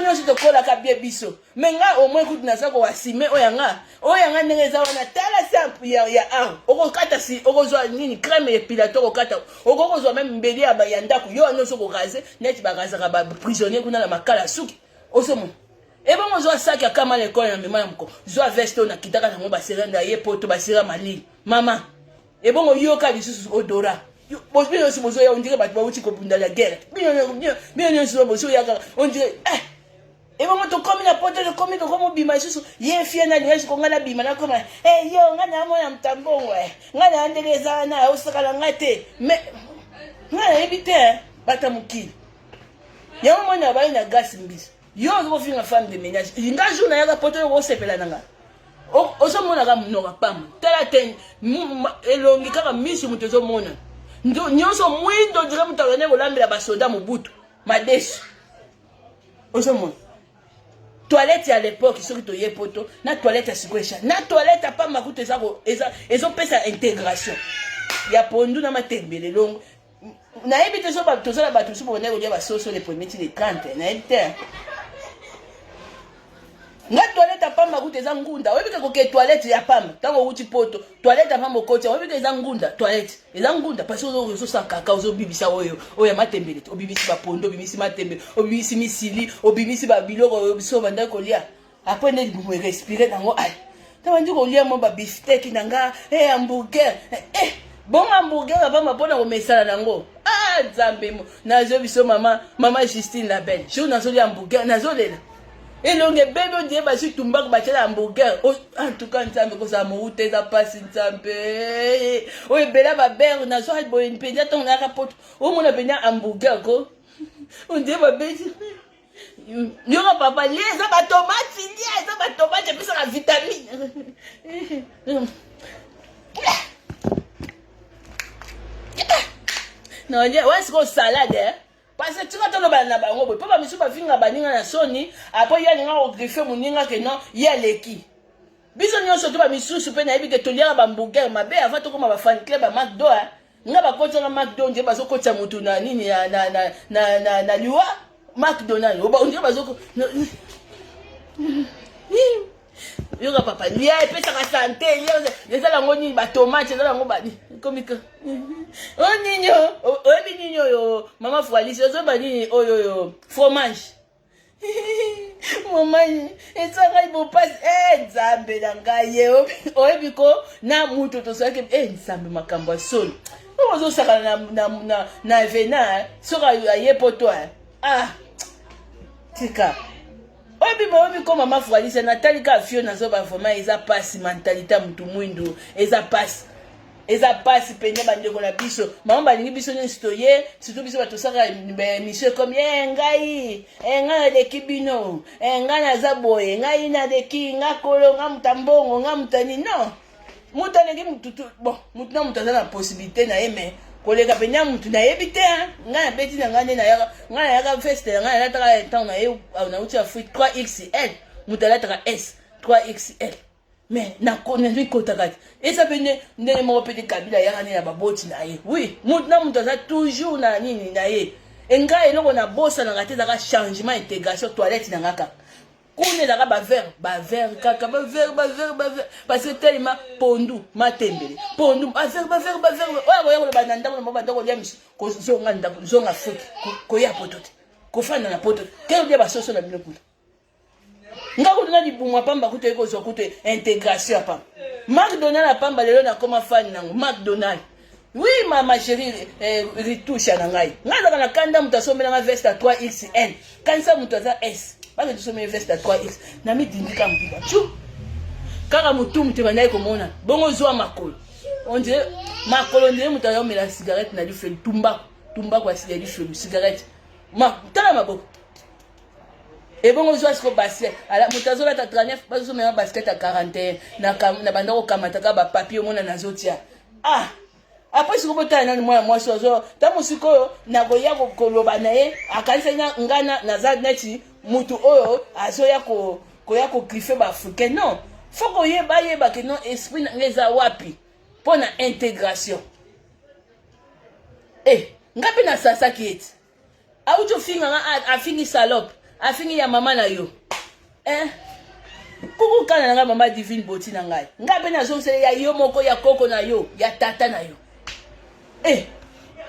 nyonso tokolaka bie biso. Mais ngai au moins kutu naza koassumer oyo yanga, oyo yanga ndenge eza wana. Tala se ya awa, okokata si okozwa nini, crème épilatoire okokata, okoki kozwa même mbeli ya ndako yo wana ozo koraser neti barazaka baprisonnier kuna na makala suki. Ozomona ebongo ozwa saki ya kama na ekole na mema ya moko, zwa veste oyo nakitaka nango basera na ye poto, basera malili mama. Ebongo yoka lisusu odora bino nyonso bozoya, on dirait bato bauti kobunda na guerre. Bino nyonso bozoya kaka on dirait ebongo tokomi na poto, tokomi, tokomi obima lisusu ye fie na linga siko ngai nabima nakoma yo ngai namona motambongo ngai na ndenge eza wana osaka na ngai te. Mais ngai nayebi te bato ya mokili yango moni bayi na gasi mbisi. Yo ozokofinga femme de ménage, nga jour nayaka poto yo okosepela na nga, ozomonaka monoko pamba, tala te elongi kaka misu moto ezomona nyonso mwindo dire moto akende kolambela basoda mobutu madesu. Ozomona toilette ya l'époque soki toye poto na toilette ya sikoyo esha na toilette ya pamba kutu ezopesa intégration ya pondu na matembele elongo. Nayebi te so toza na bato mosusu bobandaki kolia basoso le premier ti le 30, nayebi te. Nga toilette ya pamba kutu eza ngunda. Oyebi ke koke toilette ya pamba ntango owuti poto, toilette ya pamba okoti, oyebi ke eza ngunda, toilette eza ngunda parce que ozosala kaka, ozobibisa oyo oyo ya matembele te, obimisi bapondo, obimisi matembele, obimisi misili, obimisi babiloko oyo biso bandaki kolia. Après nde libumu erespire nango ai nabandi kolia mwa babisteki na nga e eh, hamburger eh, eh, bongo hamburger apamba mpona komesana nango ah nzambe nazo biso mama mama Justine la belle jour nazolia hamburger nazolela elongi ebebi ondie bazwi tumbaku batiela hamburger en tout cas nzambe kozala mowuta eza mpasi nzambe oyo ebela babere nazwa boye mpenza ntongo nayaka poto omona mpenza hamburger ko ondie babeti yoka papa lia eza batomati lia eza batomati epesaka vitamine non wana sikoyo salade eh? parce que tika tolobana na bango boye mpo bamisusu bafinga baninga na soni apres ye alinga kogriffe moninga ke non ye aleki biso nyonso to bamisusu mpe nayebi ke toliaka bamburger mabe avant tokoma bafan club ya macdo eh? nga bakotisa nga macdo nde bazokotisa motu na nini na, na, na, na, na, na liwa macdonald nde bazoko yoka papa lia epesaka sante eza yango nini batomate eza yango komika o nini oyebi nini oyo mama fualisi ozoyeba nini oyo oyo fromage mama eza ngai bopasi e eh, nzambe na ngai ye oyebi ko na moto tozalaki e eh, nzambe makambo ya soni oyo ozosakana na, na, na, na vena eh, soki aye poto ah tika oyebi boyebi ko mama fualisa natali kaka fio nazoba vraiment eza pasi mentalite ya motu mwindu eza pasi eza pasi mpenza bandeko na biso mama balingi biso nyonso toye surtout biso bato tosaka baemission ekomi e ngai e ngai naleki bino e ngai naza boye ngai naleki nga kolo nga moto ya mbongo nga moto ya nini non moto aleki motu bon motu na moto aza na possibilité na ye mais koleka mpenza motu nayebi te ngai nabeti na ngai nde nayaka ngai nayaka veste na ngai nalataka ntango na ye nauti afrique 3xl moto alataka s 3xl mais namikotaka te eza mpe nde ndenge moko mpe te kabila ayaka nde na baboti na ye oui motu na moto aza toujours na nini na ye engai eloko nabosanaka te ezalaka changement intégration toilette na nga kaka kuna ezalaka bavere bavere kaka bavere bavere bavere parce que telema pondu matembele pondu bavere bavere bavere oyo akoya koloba na ndako na bango banda kolia misu kozonga ndako zonga afrike koya poto te kofanda na poto te ke olia basoso na bino kuna nga kutu na libumu ya pamba kutu ekozwa kutu integration ya pamba macdonald ya pamba lelo nakoma fani nango macdonald oui ma, ma chérie eh, ritusha na ngai ngai azalaka na kanda moto asombela nga veste ya 3xl kanisa moto aza s bake tosomeli veste ya 3x na midindika mobiba cu kaka motu moto ebandaki komona bongo zwa makolo ondire makolo ondire moto ayomela cigarette na lifelu tumbaku tumbaku ya lifelu cigarette tala maboko ebongo zwa siko basket moto azolata 39 bazomema basket ya 41 na banda kokamata kaka bapapier omona nazotia ah apres sikoyo botala nani mwana mwasi azo ntango sikoyo nakoya koloba na ye akanisaki nga naza neti motu oyo azoya koya kogriffe baafricain non fo koyeba ayeba ke non esprit na nga eza wapi mpo na intégration e eh, nga mpe nasasaki ete auti ofinga nga afingi salope afingi ya mama na yo eh? kuku kana na ngai mama divine boti na ngai ngai mpe nazongisela ya yo moko ya koko na yo ya tata na yo eh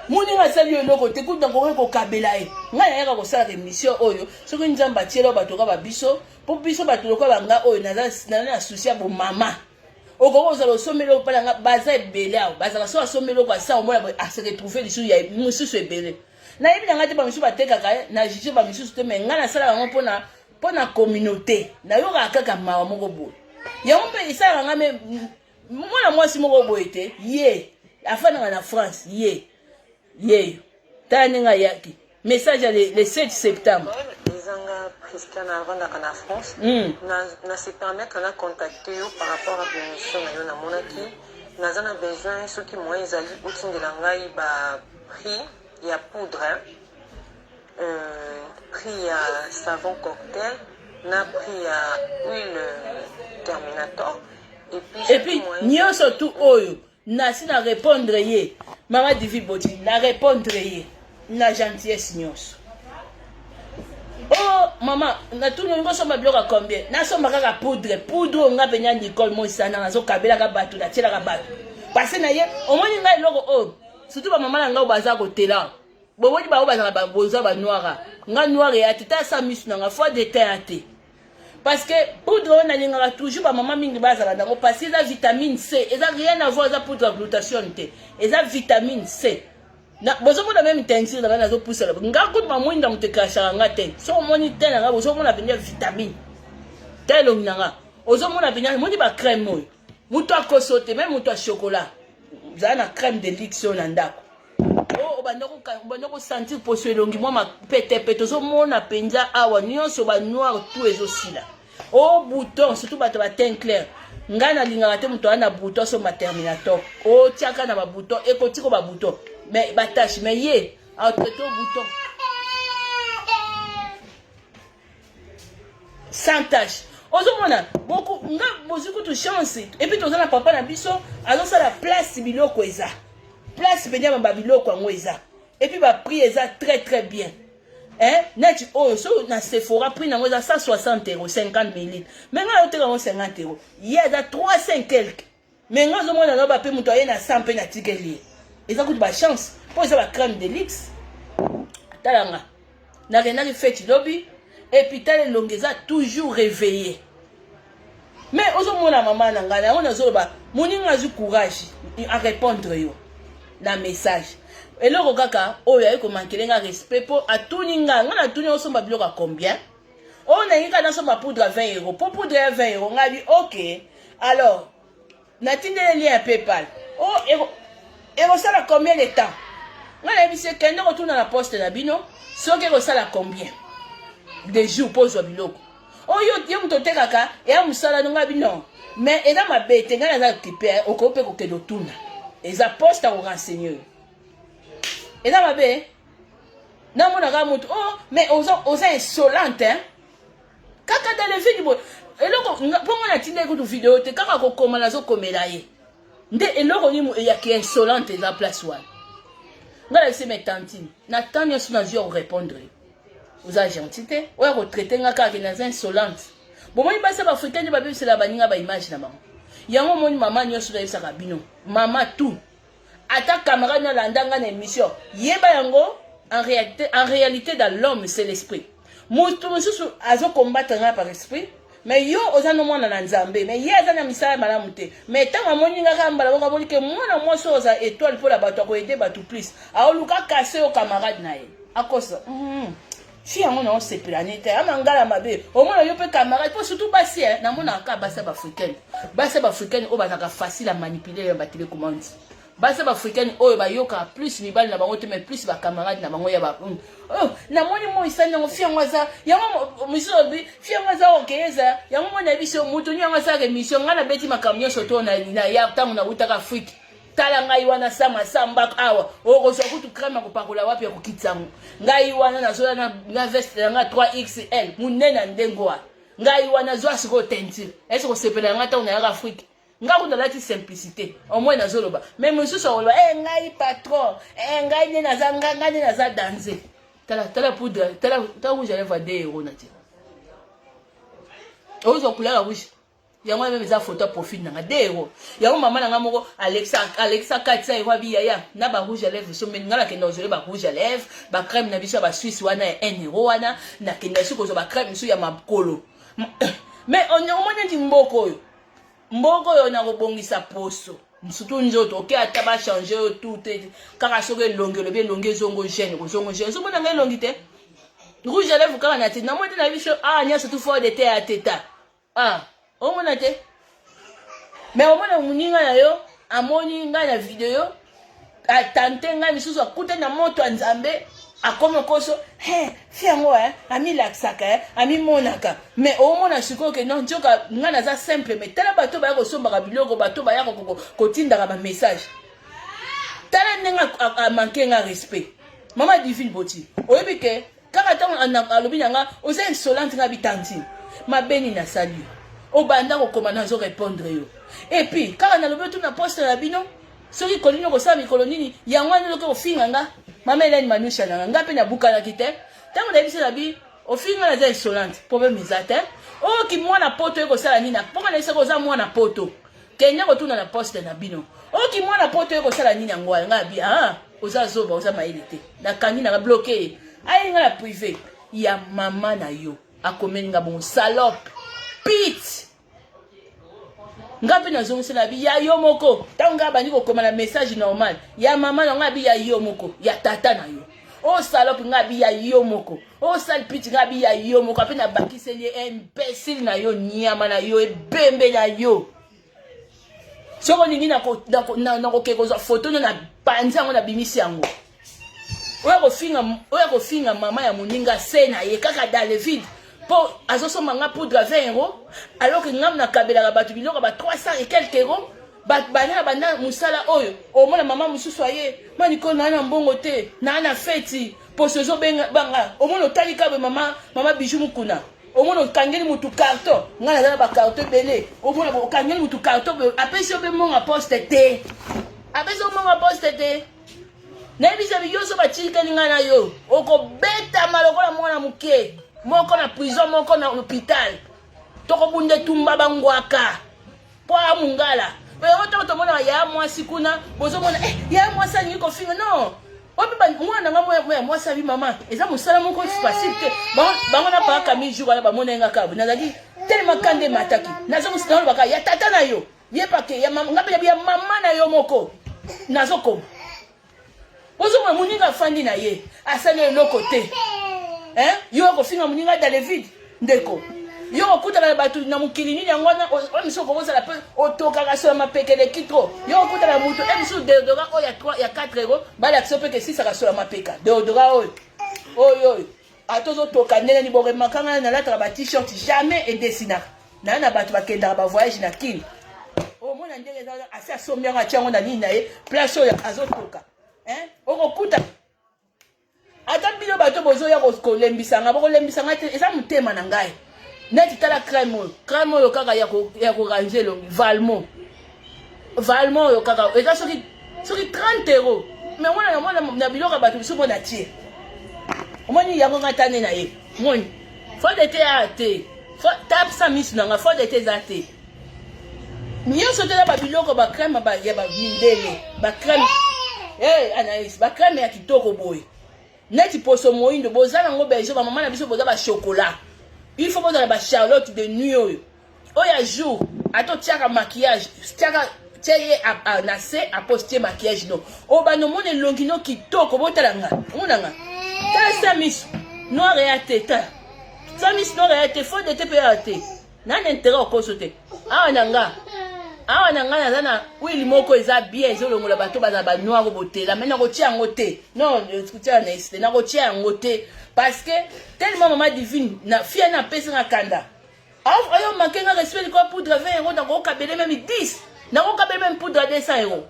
moninga asali yo eloko te kutu nakoki kokabela ye ngai nayaka kosalaka emission oyo soki nzambe atiela bato kaka babiso mpo biso bato lokola banga oyo naza na susi ya bomama okoki kozala osombi eloko mpa na nga baza ebele awa bazalaka so asombi eloko asa omona boye ase retrouve lisusu ya mosusu ebele nayebi na ngai te bamisusu batekaka eh, na juge bamisusu te mai ngai nasalaka yango mpona mpona communauté nayokaka kaka mawa moko boye yango mpe esalaka ngai me mwana mwasi moko boye te ye afandaka na france ye yeyo tala ndenge ayaki message ya le, le 7 septembre ezanga prisca navandaka na france na, na se permettre na contacte yo par rapport à émission na yo namonaki naza na besoin soki moyen ezali otindela ngai ba prix ya poudre prix ya savon cocktail na prix ya huile terminator et puis et puis nyonso tu oyo nasi na répondre ye mama divi boti na répondre ye na gentillesse nyonso oh mama natuni olingi osomba biloko ya combien nasomba kaka poudre poudre oyo nga mpenza nicole moisana nazokabelaka bato natielaka bato parce na ye omoni ngai eloko oyo surtout bamama na ngai oyo baza kotela bomoni bango bazalaka boza banoira nga noire ya te tala sa misu na nga foi de teint ya te. Parce que poudre oyo nalingaka toujours bamama mingi bazala nango, parce que eza vitamine C, eza rien à voir, eza poudre ya glutation te, eza vitamine C. Bozomona meme teinture na ngai nazopusela nga kutu mamwinda moto ekrashaka nga te. Soki omoni te na ngai, bozomona mpenza vitamine te elongi na nga, ozomona mpenza moni bacrème oyo moto akoso te, meme moto ya chocolat zala na crème de luxe oyo na ndako. Obanda kosentir poso elongi mwa mapetepete, ozomona mpenza awa nyonso banoir tout ezosila. O bouton, surtout bato ba teint clair, ngai nalingaka te moto aya na bouton asomba Terminator, otiaka na babouton, ekotiko babouton, mais batache, mais ye atraite o bouton sans tache. Ozomona nga bozwi kutu chance. Et puis toza na papa na biso azosala place, biloko eza place mpenza, babiloko yango eza, et puis baprix eza très très bien, hein? Neti oyo so na Sephora, prix nango eza 160 euro 50 millilitre, mais ngai ayoteka yango 50 euro, ye aza 300 quelque, mais ngai ozomona na bape moto aye na 100 mpe natikeli ye. Eza kutu bachance mpo eza bacrème de luxe. Talanga, nakendaki feti lobi, et puis tala elongi eza toujours réveillé. Mais ozomona mama na ngai yango nazoloba, moninga azwi courage arépondre yo na message. Eloko kaka oyo aye komanquer nga respect, mpo atuni nga, nga natuni osomba biloko ya combien? Oyo nangi kaka nasomba poudre ya 20 euro, mpo poudre ya 20 euro. Ngai bi ok, alors natindeli lien ya PayPal. O ekosala combien de temps? Ngai nayebisi kende kotuna na poste na bino soki ekosala combien de jours mpo ozwa biloko oyo. Yo moto otekaka, eya mosala no. Ngai bino, mais eza mabe te, ngai naza occupé, okoki mpe kokende otuna, eza poste ya korenseigner oyo eza mabe. Namonaka moto oh, mais oza, oza insolente, hein? Kaka dans le vide boye. Eloko mpo nga natindaki kutu video te, kaka kokoma nazokomela ye nde eloko nini eyaki insolente eza place wana. Ngai nayebisi me tantine na temps nyonso nazwi ya korépondre yo, oza gentil te, oyo akotraiter nga kaka naza insolente. Bomoni basi ya baafricain nde babebisela baninga baimage na bango. Yango omoni mama nyonso nayebisaka bino, mama tout, ata camarade nalanda nga na émission, yeba yango, en réalité dans l'homme c'est l'esprit. Moto mosusu azokombattre nga par esprit, mais yo oza no mwana na Nzambe, mais ye aza na misala malamu te. Mais ntango amoni nga kaka mbala moko, amoni ke mwana mwasi oyo oza étoile mpola bato, akoaider bato plus, aoluka kase yo camarade na ye akosa fi yango na osepela ne te ama ngala mabe. Omona yo mpe camarade, mpo surtout basi, namonaka kaka basi ya baafricaine, basi ya baafricaine oyo bazalaka facile à manipuler ya batélécommande, basi ya baafricaine oyo bayokaka plus mibali na bango te, mais plus bacamarade na bango ya ba oh, namoni mo esali yango fi yango aza yango mosusu alobi fi yango aza okeyeza yango. Mona biso moto ni yango asalaka émission, ngai nabeti makambo nyonso to na ya ntango nawutaka Afrique. Tala ngai wana sama samba awa, okozwa kutu crème ya kopakola wapi ya kokitisa yango. Ngai wana nazoya na veste na ngai 3XL monene ya ndenge wana. Ngai wana zwa sikoyo teinture ese kosepela yanga ntango nayaka Afrique. Nga kutu nalati simplicité au moins nazoloba, mais mosusu akoloba e ngai patron e ngai nde naza ngai nde naza danse. Tala, tala poudre, tala, tala rouge à lèvre 2 euro na tia, ozwa couleur ya rouge yango wana. Même eza photo ya profil nanga, 2 euro yango. Mama na nga moko alekisa 400 euro, abi yaya na barouge à lèvre so nga nakenda kozwele barouge à lèvre, bacrème na biso ya basuisse wana ya 1 euro wana, nakenda soki kozwa bacrème mosusu ya makolo. Mais omoni neti mboka oyo, mboka oyo na kobongisa poso, surtout nzoto, oke ata bachange oyo tout te, kaka soki elongi olobi elongi ezongo gene, kozongo gene. Ozomona ngai elongi te, rouge à lèvre kaka na te, namoni te na biso ah nyonso tu fond de teint ya teta ah omona te. Mais omona moninga na yo amoni ngai na video, atante ngai misusu, akutani na moto ya Nzambe, akomi okoso he fi yango amilakisaka, amimonaka. Mais omona sikoyo ke non, nzoka ngai naza simple. Mais tala bato baya kosombaka biloko, bato baya kotindaka bamessage, tala ndenge amanquer nga respect. Mama Divine Boti, oyebi ke kaka ntango alobi na nga oza insolente, nga bitantine mabe nini nasali yo? Obanda kokoma, nazo répondre yo, et puis kaka nalobi otuna poste na bino soki kolini kosala mikolo nini yango wana ozoki kofinga nga. Mama Elene Manusha nanga, nga mpe nabukanaki te ntango nayebisi na bi ofinga naza insolente, problème eza te. Oyo mwana poto ekosala nini? Mpoka nayebisaki oza mwana poto, kende kotuna na poste na bino. Oki mwana poto ekosala nini yango wana? Ngai abi ah, oza zoba, oza mayele te. Nakangi nanga bloqué ye, aye nga na privé ya mama na yo, akomeli nga bongo salope. Pete nga mpe nazongisela abi ya yo moko. Ntango ngai abandi kokoma na message normal ya mama na ngai, abi ya yo moko, ya tata na yo o salope, ngai abi ya yo moko, o sale pute, ngai abi ya yo moko. Ape nabakiseli ye imbécile na yo, nyama na yo, ebembe na yo. Soki olingi nakoke kozwa foto no na panzi yango, nabimisi yango. Oyo akofinga mama ya moninga se na ye kaka dans le vide mpo azosomba nga poudre à 20 euros, alors que ngam nakabelaka bato biloko ba 300 et quelques euros. Bato banda na banda mosala oyo, omona mama mosusu aye manikolo naa na mbongo te, naa na feti, poso ezobanga. Omona otali kabe mama, mama Bijou Mukuna, omona okangeli mutu carton. Ngai naza na bacarton ebele. Omona okangeli mutu carton, apesi yo mpe mbongo poste te, apesi yo mbongo poste te. Nayebisa yo, so batikeli ngai na yo, okobetama lokola mwana moke, moko na prison, moko na hôpital. Tokobunda etumba bangwaka mpo amungala yango. Ntango tomonaka ya mwasi kuna, bozomona eh, ya mwasi alingi kofinga. Non, oyo mpe mwana na nga ya mwasi abi mama, eza mosala moko facile te. Bango na paka mi jour wana bamona ye nga kaka nazalaki telema, kanda emataki, nazolobaka ya tata na yo, ye pake ya nga mpe ya mama na yo moko. Nazokoma, ozomona moninga afandi na ye, asali eloko te. Yo okofinga moninga dans le vide. Ndeko, yo okutana na bato na mokili nini yango wana? Oyo misu okokozala mpe otokaka so ya mapekeleki trop. Yo okutana na moto e misu déodorant oyo ya 3 ya 4 euro, balakisa mpe kesisaka so ya mapeka. Déodorant oyo oyo oyo, ata ozotoka ndenge nini, boremaka ngai nalataka ba t-shirt, jamais edesinaka na na bato bakendaka bavoyage na Kini. Omona ndenge eza, asi asombi yango, atia yango na nini na ye, place oyo azotoka. Okokuta ata bino bato bozoya kolembisa nga, bokolembisa nga te, eza motema na ngai. Neti tala crème oyo, crème oyo kaka ya koranger elongi, Valmont, Valmont oyo kaka eza soki 30 euro. Mais mwana na mwana na biloko ya bato biso mpo na tie, omoni yango nga tane na ye, moni fond de teint ya te, tapsa miso na nga, fond de teint eza te nyonso te na babiloko, bacrème ya bamindele, bacrème hey, Anaïs, bacrème ya kitoko boye neti poso moyindo boza nango bezo. Bamama na biso boza bachocolat, il faut bozala bacharlotte de nuit oyo oyo ya jour. Ata otiaka maquillage, tiaka tia ye na se, aposte maquillage no, oyo bando omona elongi no kitoko. Botala nga, omona nga, tala sa miso noir ya te, tala sa miso noir ya te, fond de teint mpe ya te. Nani intérêt okoso te awa na nga? Awa na ngai naza na huile moko eza bien, ezolongola bato baza banoir botela. Mais nakotia yango te, non, kotia na esi te, nakotia yango te parce que tellement mama Divine na fia na apesi nga kanda oyo manque nga respect likolo. Poudre 20 euro, nakokabele même 10, nakokabele même poudre 200 euro.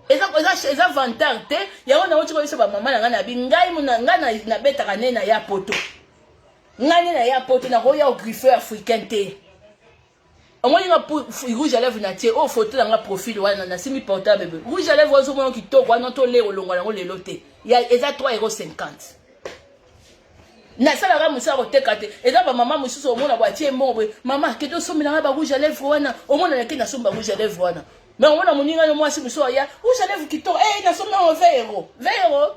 Eza vantard te. Yango nauti koyebisa bamama na ngai na bi ngai ngai nabetaka nde na ya poto, ngai nde na ya poto, nakoya ogriffe africain te. Omoni nga rouge à lèvre na tie oyo, photo na nga profil wana, nasimbi portable be rouge à lèvre, ozomona kitoko wana, tole olongola yango lelo te, eza 3 euro 50. Nasalaka mosala koteka te. Eza bamama mosusu omona boatie mbongo boye, mama kende osombela nga barouge à lèvre wana. Omona nake nasomba rouge à lèvre wana, mais omona moninga no mwasi mosusu aya, rouge à lèvre kitoko e, nasombi yango 20 euro, 20 euro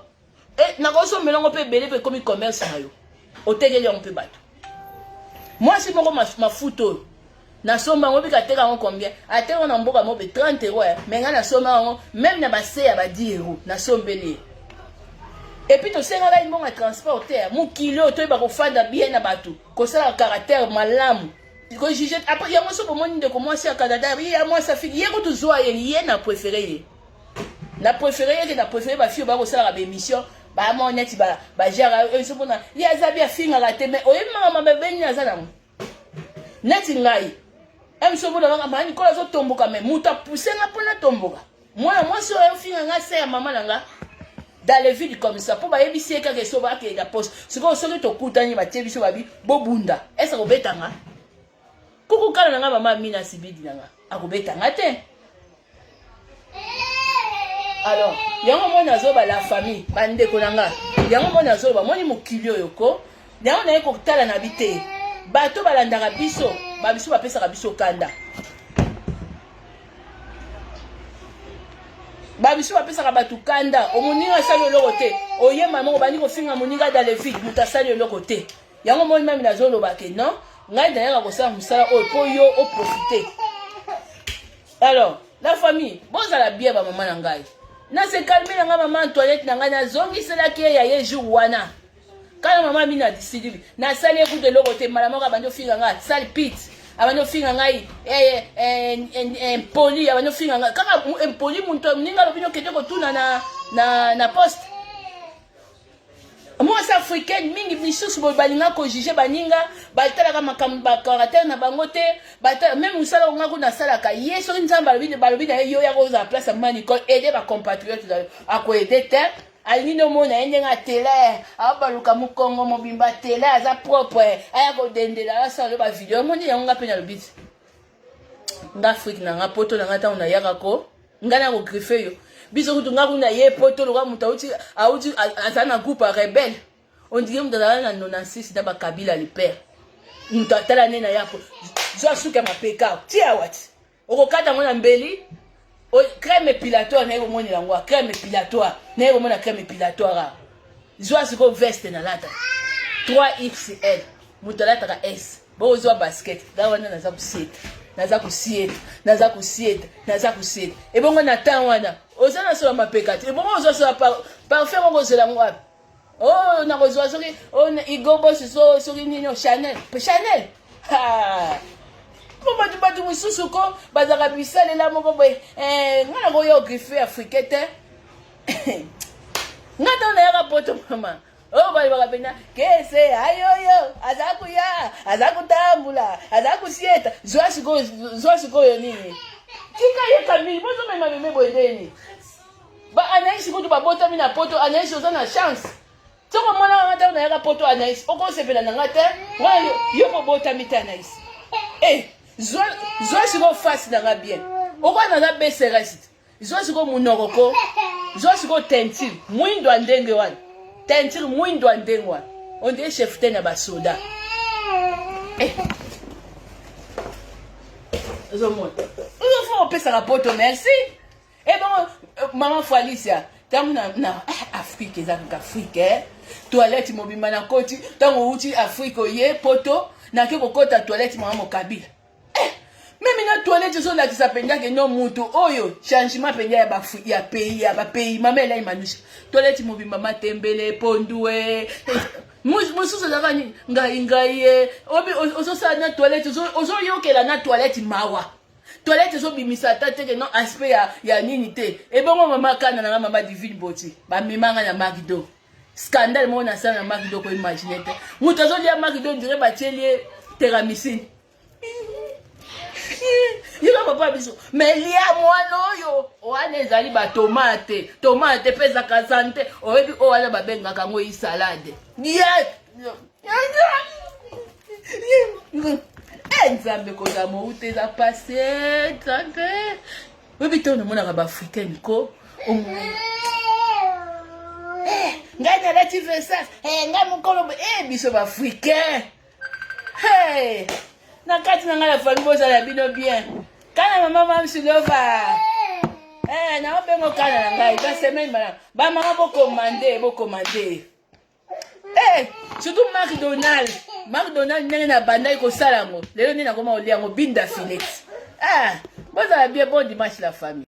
e, nakosombela yango mpe ebele mpe ekomi commerce na yo, otekeli yango mpe bato. Mwasi moko mafuta oyo nasomba yango, bika ateka yango combien? Ateka yango na mboka moko be 30 euro, mais ngai nasomba yango même na base ya ba 10 euro, nasombeli ye. Et puis tosengaka ye mbongo ya transport te. Mokili oyo toyeba kofanda bien na bato, kosala caractère malamu, kojuge après yango. So bomoni ndeko mwasi ya Canada, ye ya mwasi afiki ye kutu zwa ye, ye na préféré ye, na préféré ye ke na préféré bafille bakosalaka baémission, bamona neti bajara oyo mpona ye aza bi afingaka te. Mais oyebi mama mabe nini aza nango? Neti ngai emiso omona kaka maa Nikolo azotomboka, mais moto apuse nga mpona tomboka, mwana mwasi oyo ofinga nga se ya mama na nga dans le vide comme ça, mpo bayebisi ye kaka eso bakenda poste. Sikoyo soki tokutani, batie biso babi bobunda, ese akobeta nga kuku kala na nga mama Amina Sibidi na nga akobeta nga te. Alors yango moni azoba la famille, bandeko na nga, yango moni azoloba, moni mokili oyo ko yango naye kotala na bi te. Bato balandaka biso, babiso bapesaka biso kanda, babiso bapesaka bato kanda. Omoninga asali eloko te, oyema moko bandi kofinga moninga dans le vide, moto asali eloko te. Yango moni mami nazoloba ke non. Ngai nayaka kosala mosala oyo mpo yo oprofite. Alors la famille, bozala bien bamama na ngai. Nase calme na ngai mama Antoinette na ngai, nazongiselaki ye ya ye jour wana. Kala mama mina disilibi nasali ye kutu eloko te, mbala moko abandi ofinga ngai sale pite, abandi ofinga ngai eh, eh, eh, impoli, abandi ofinga ngai kaka impoli. Moto moninga alobi nokende kotuna na, na, na poste. Mwasi africaine mingi misusu boye balinga kojuge baninga, batalaka makambo bacaractère na bango te. Meme mosala onga kuna asalaka ye, soki Nzambe alobi, balobi na ye yo yaka ozala place ya mama Nicole, aide bacompatriote na yo, akoede te. Alingi nde omona ye ndenge atele, abaluka mokongo mobimba, atele, aza propre, aya kodendela, asala yo bavideo. Omoni yango? Nga mpe nalobi ti nga Afrike na nga, poto na nga, ntango nayaka ko ngai na kogriffe yo. Biso kutu, nga kuna ye poto lokola moto auti auti aza na groupe ya rebelle, on dirait moto azala na 96 na bakabila le père. Moto atala nde na yako zwa suki ya mapeka ti awa ti okokata yango na mbeli. Crème épilatoire naye komonela yango, crème épilatoire naye komona, crème épilatoire. Zwa sikoyo veste nalata 3XL, moto alataka S. Bokozwa basket da wana, naza kosieta, naza kosieta, naza kosieta, naza kosieta. Ebongo na temps wana oza na sola mapeka te. Ebongo ozwa sola parfum moko, ozela yango wapi? Oh, nakozwa soki Hugo Boss, so soki nini, Chanel, Chanel. Po bato bato mosusu ko bazalaka bisalela moko boye. Nga nakoya ogriffe africain te. Nga ntango nayaka poto, mama oyo balobaka mpenza kese ayoyo aza kuya, aza kotambula, aza kusieta. Zwa sikoyo, zwa sikoyo nini? Tika ye Kamili, bozomema meme boye ndeni. Ba Anaïs kutu babotami na poto. Anaïs, oza na chance soko omonaka nga ntango nayaka poto. Anaïs, okosepela na nga te wana yo bobotami te. Anaïs, eh, zwa sikoyo face na nga bien, okoa naza bcrs. Zwa sikoyo monoko ko, zwa sikoyo teinture mwindo ya ndenge wana, teinture mwindo ya ndenge wana, on dirait chef te na basoda. Eh. Ozomona, ozofo opesaka poto merci. Ebongo mama Falicia, ntango na, na eh, Afrike eza kaka Afrike, eh? Toilette mobimba na koti. Ntango outi Afrike oye poto, nake kokɔta toilette mama Mokabila, eh, meme na toilette ezolakisa mpenza ke no moto oyo changement mpenza ya, ya pays, ya bapays. Mama Elai Manusha, toilette mobimba matembele, pondu e mosusu ezalaka nini, ngai ngai ye ozosala na toilette, ozoyokela na toilette mawa. Toilette ezobimisa ata teke no aspect ya nini te. Ebongo mama kana nanga, mama Divine Boti, bamemanga na Macdo. Scandale moko nasala na Macdo, koimagine te. Moto azolia Macdo ndire batieli ye terramycine. Yoka papa biso, me lia mwana oyo wana ezali batomate, tomate mpe ezaka sante. Oyebi oyo wana babengaka yango isalade. Lia e Nzambe, kozala mouta eza pase. Nzambe, oyebi te, onamonaka baafricaine ko ngai nalati Versace, ngai mokolo biso baafricain. Hey! Na kati na ngai na famille, bozala bino bien. Kana mama Mamsilova, hey, naobengo kana na ngai basemaine bana bamama, bokomande, bokomande. Hey, surtout McDonald, McDonald, ndenge na bandaki kosala yango, lelo nde nakoma kolia yango binda filet. Ah, bozala bien, bon dimanche la famille.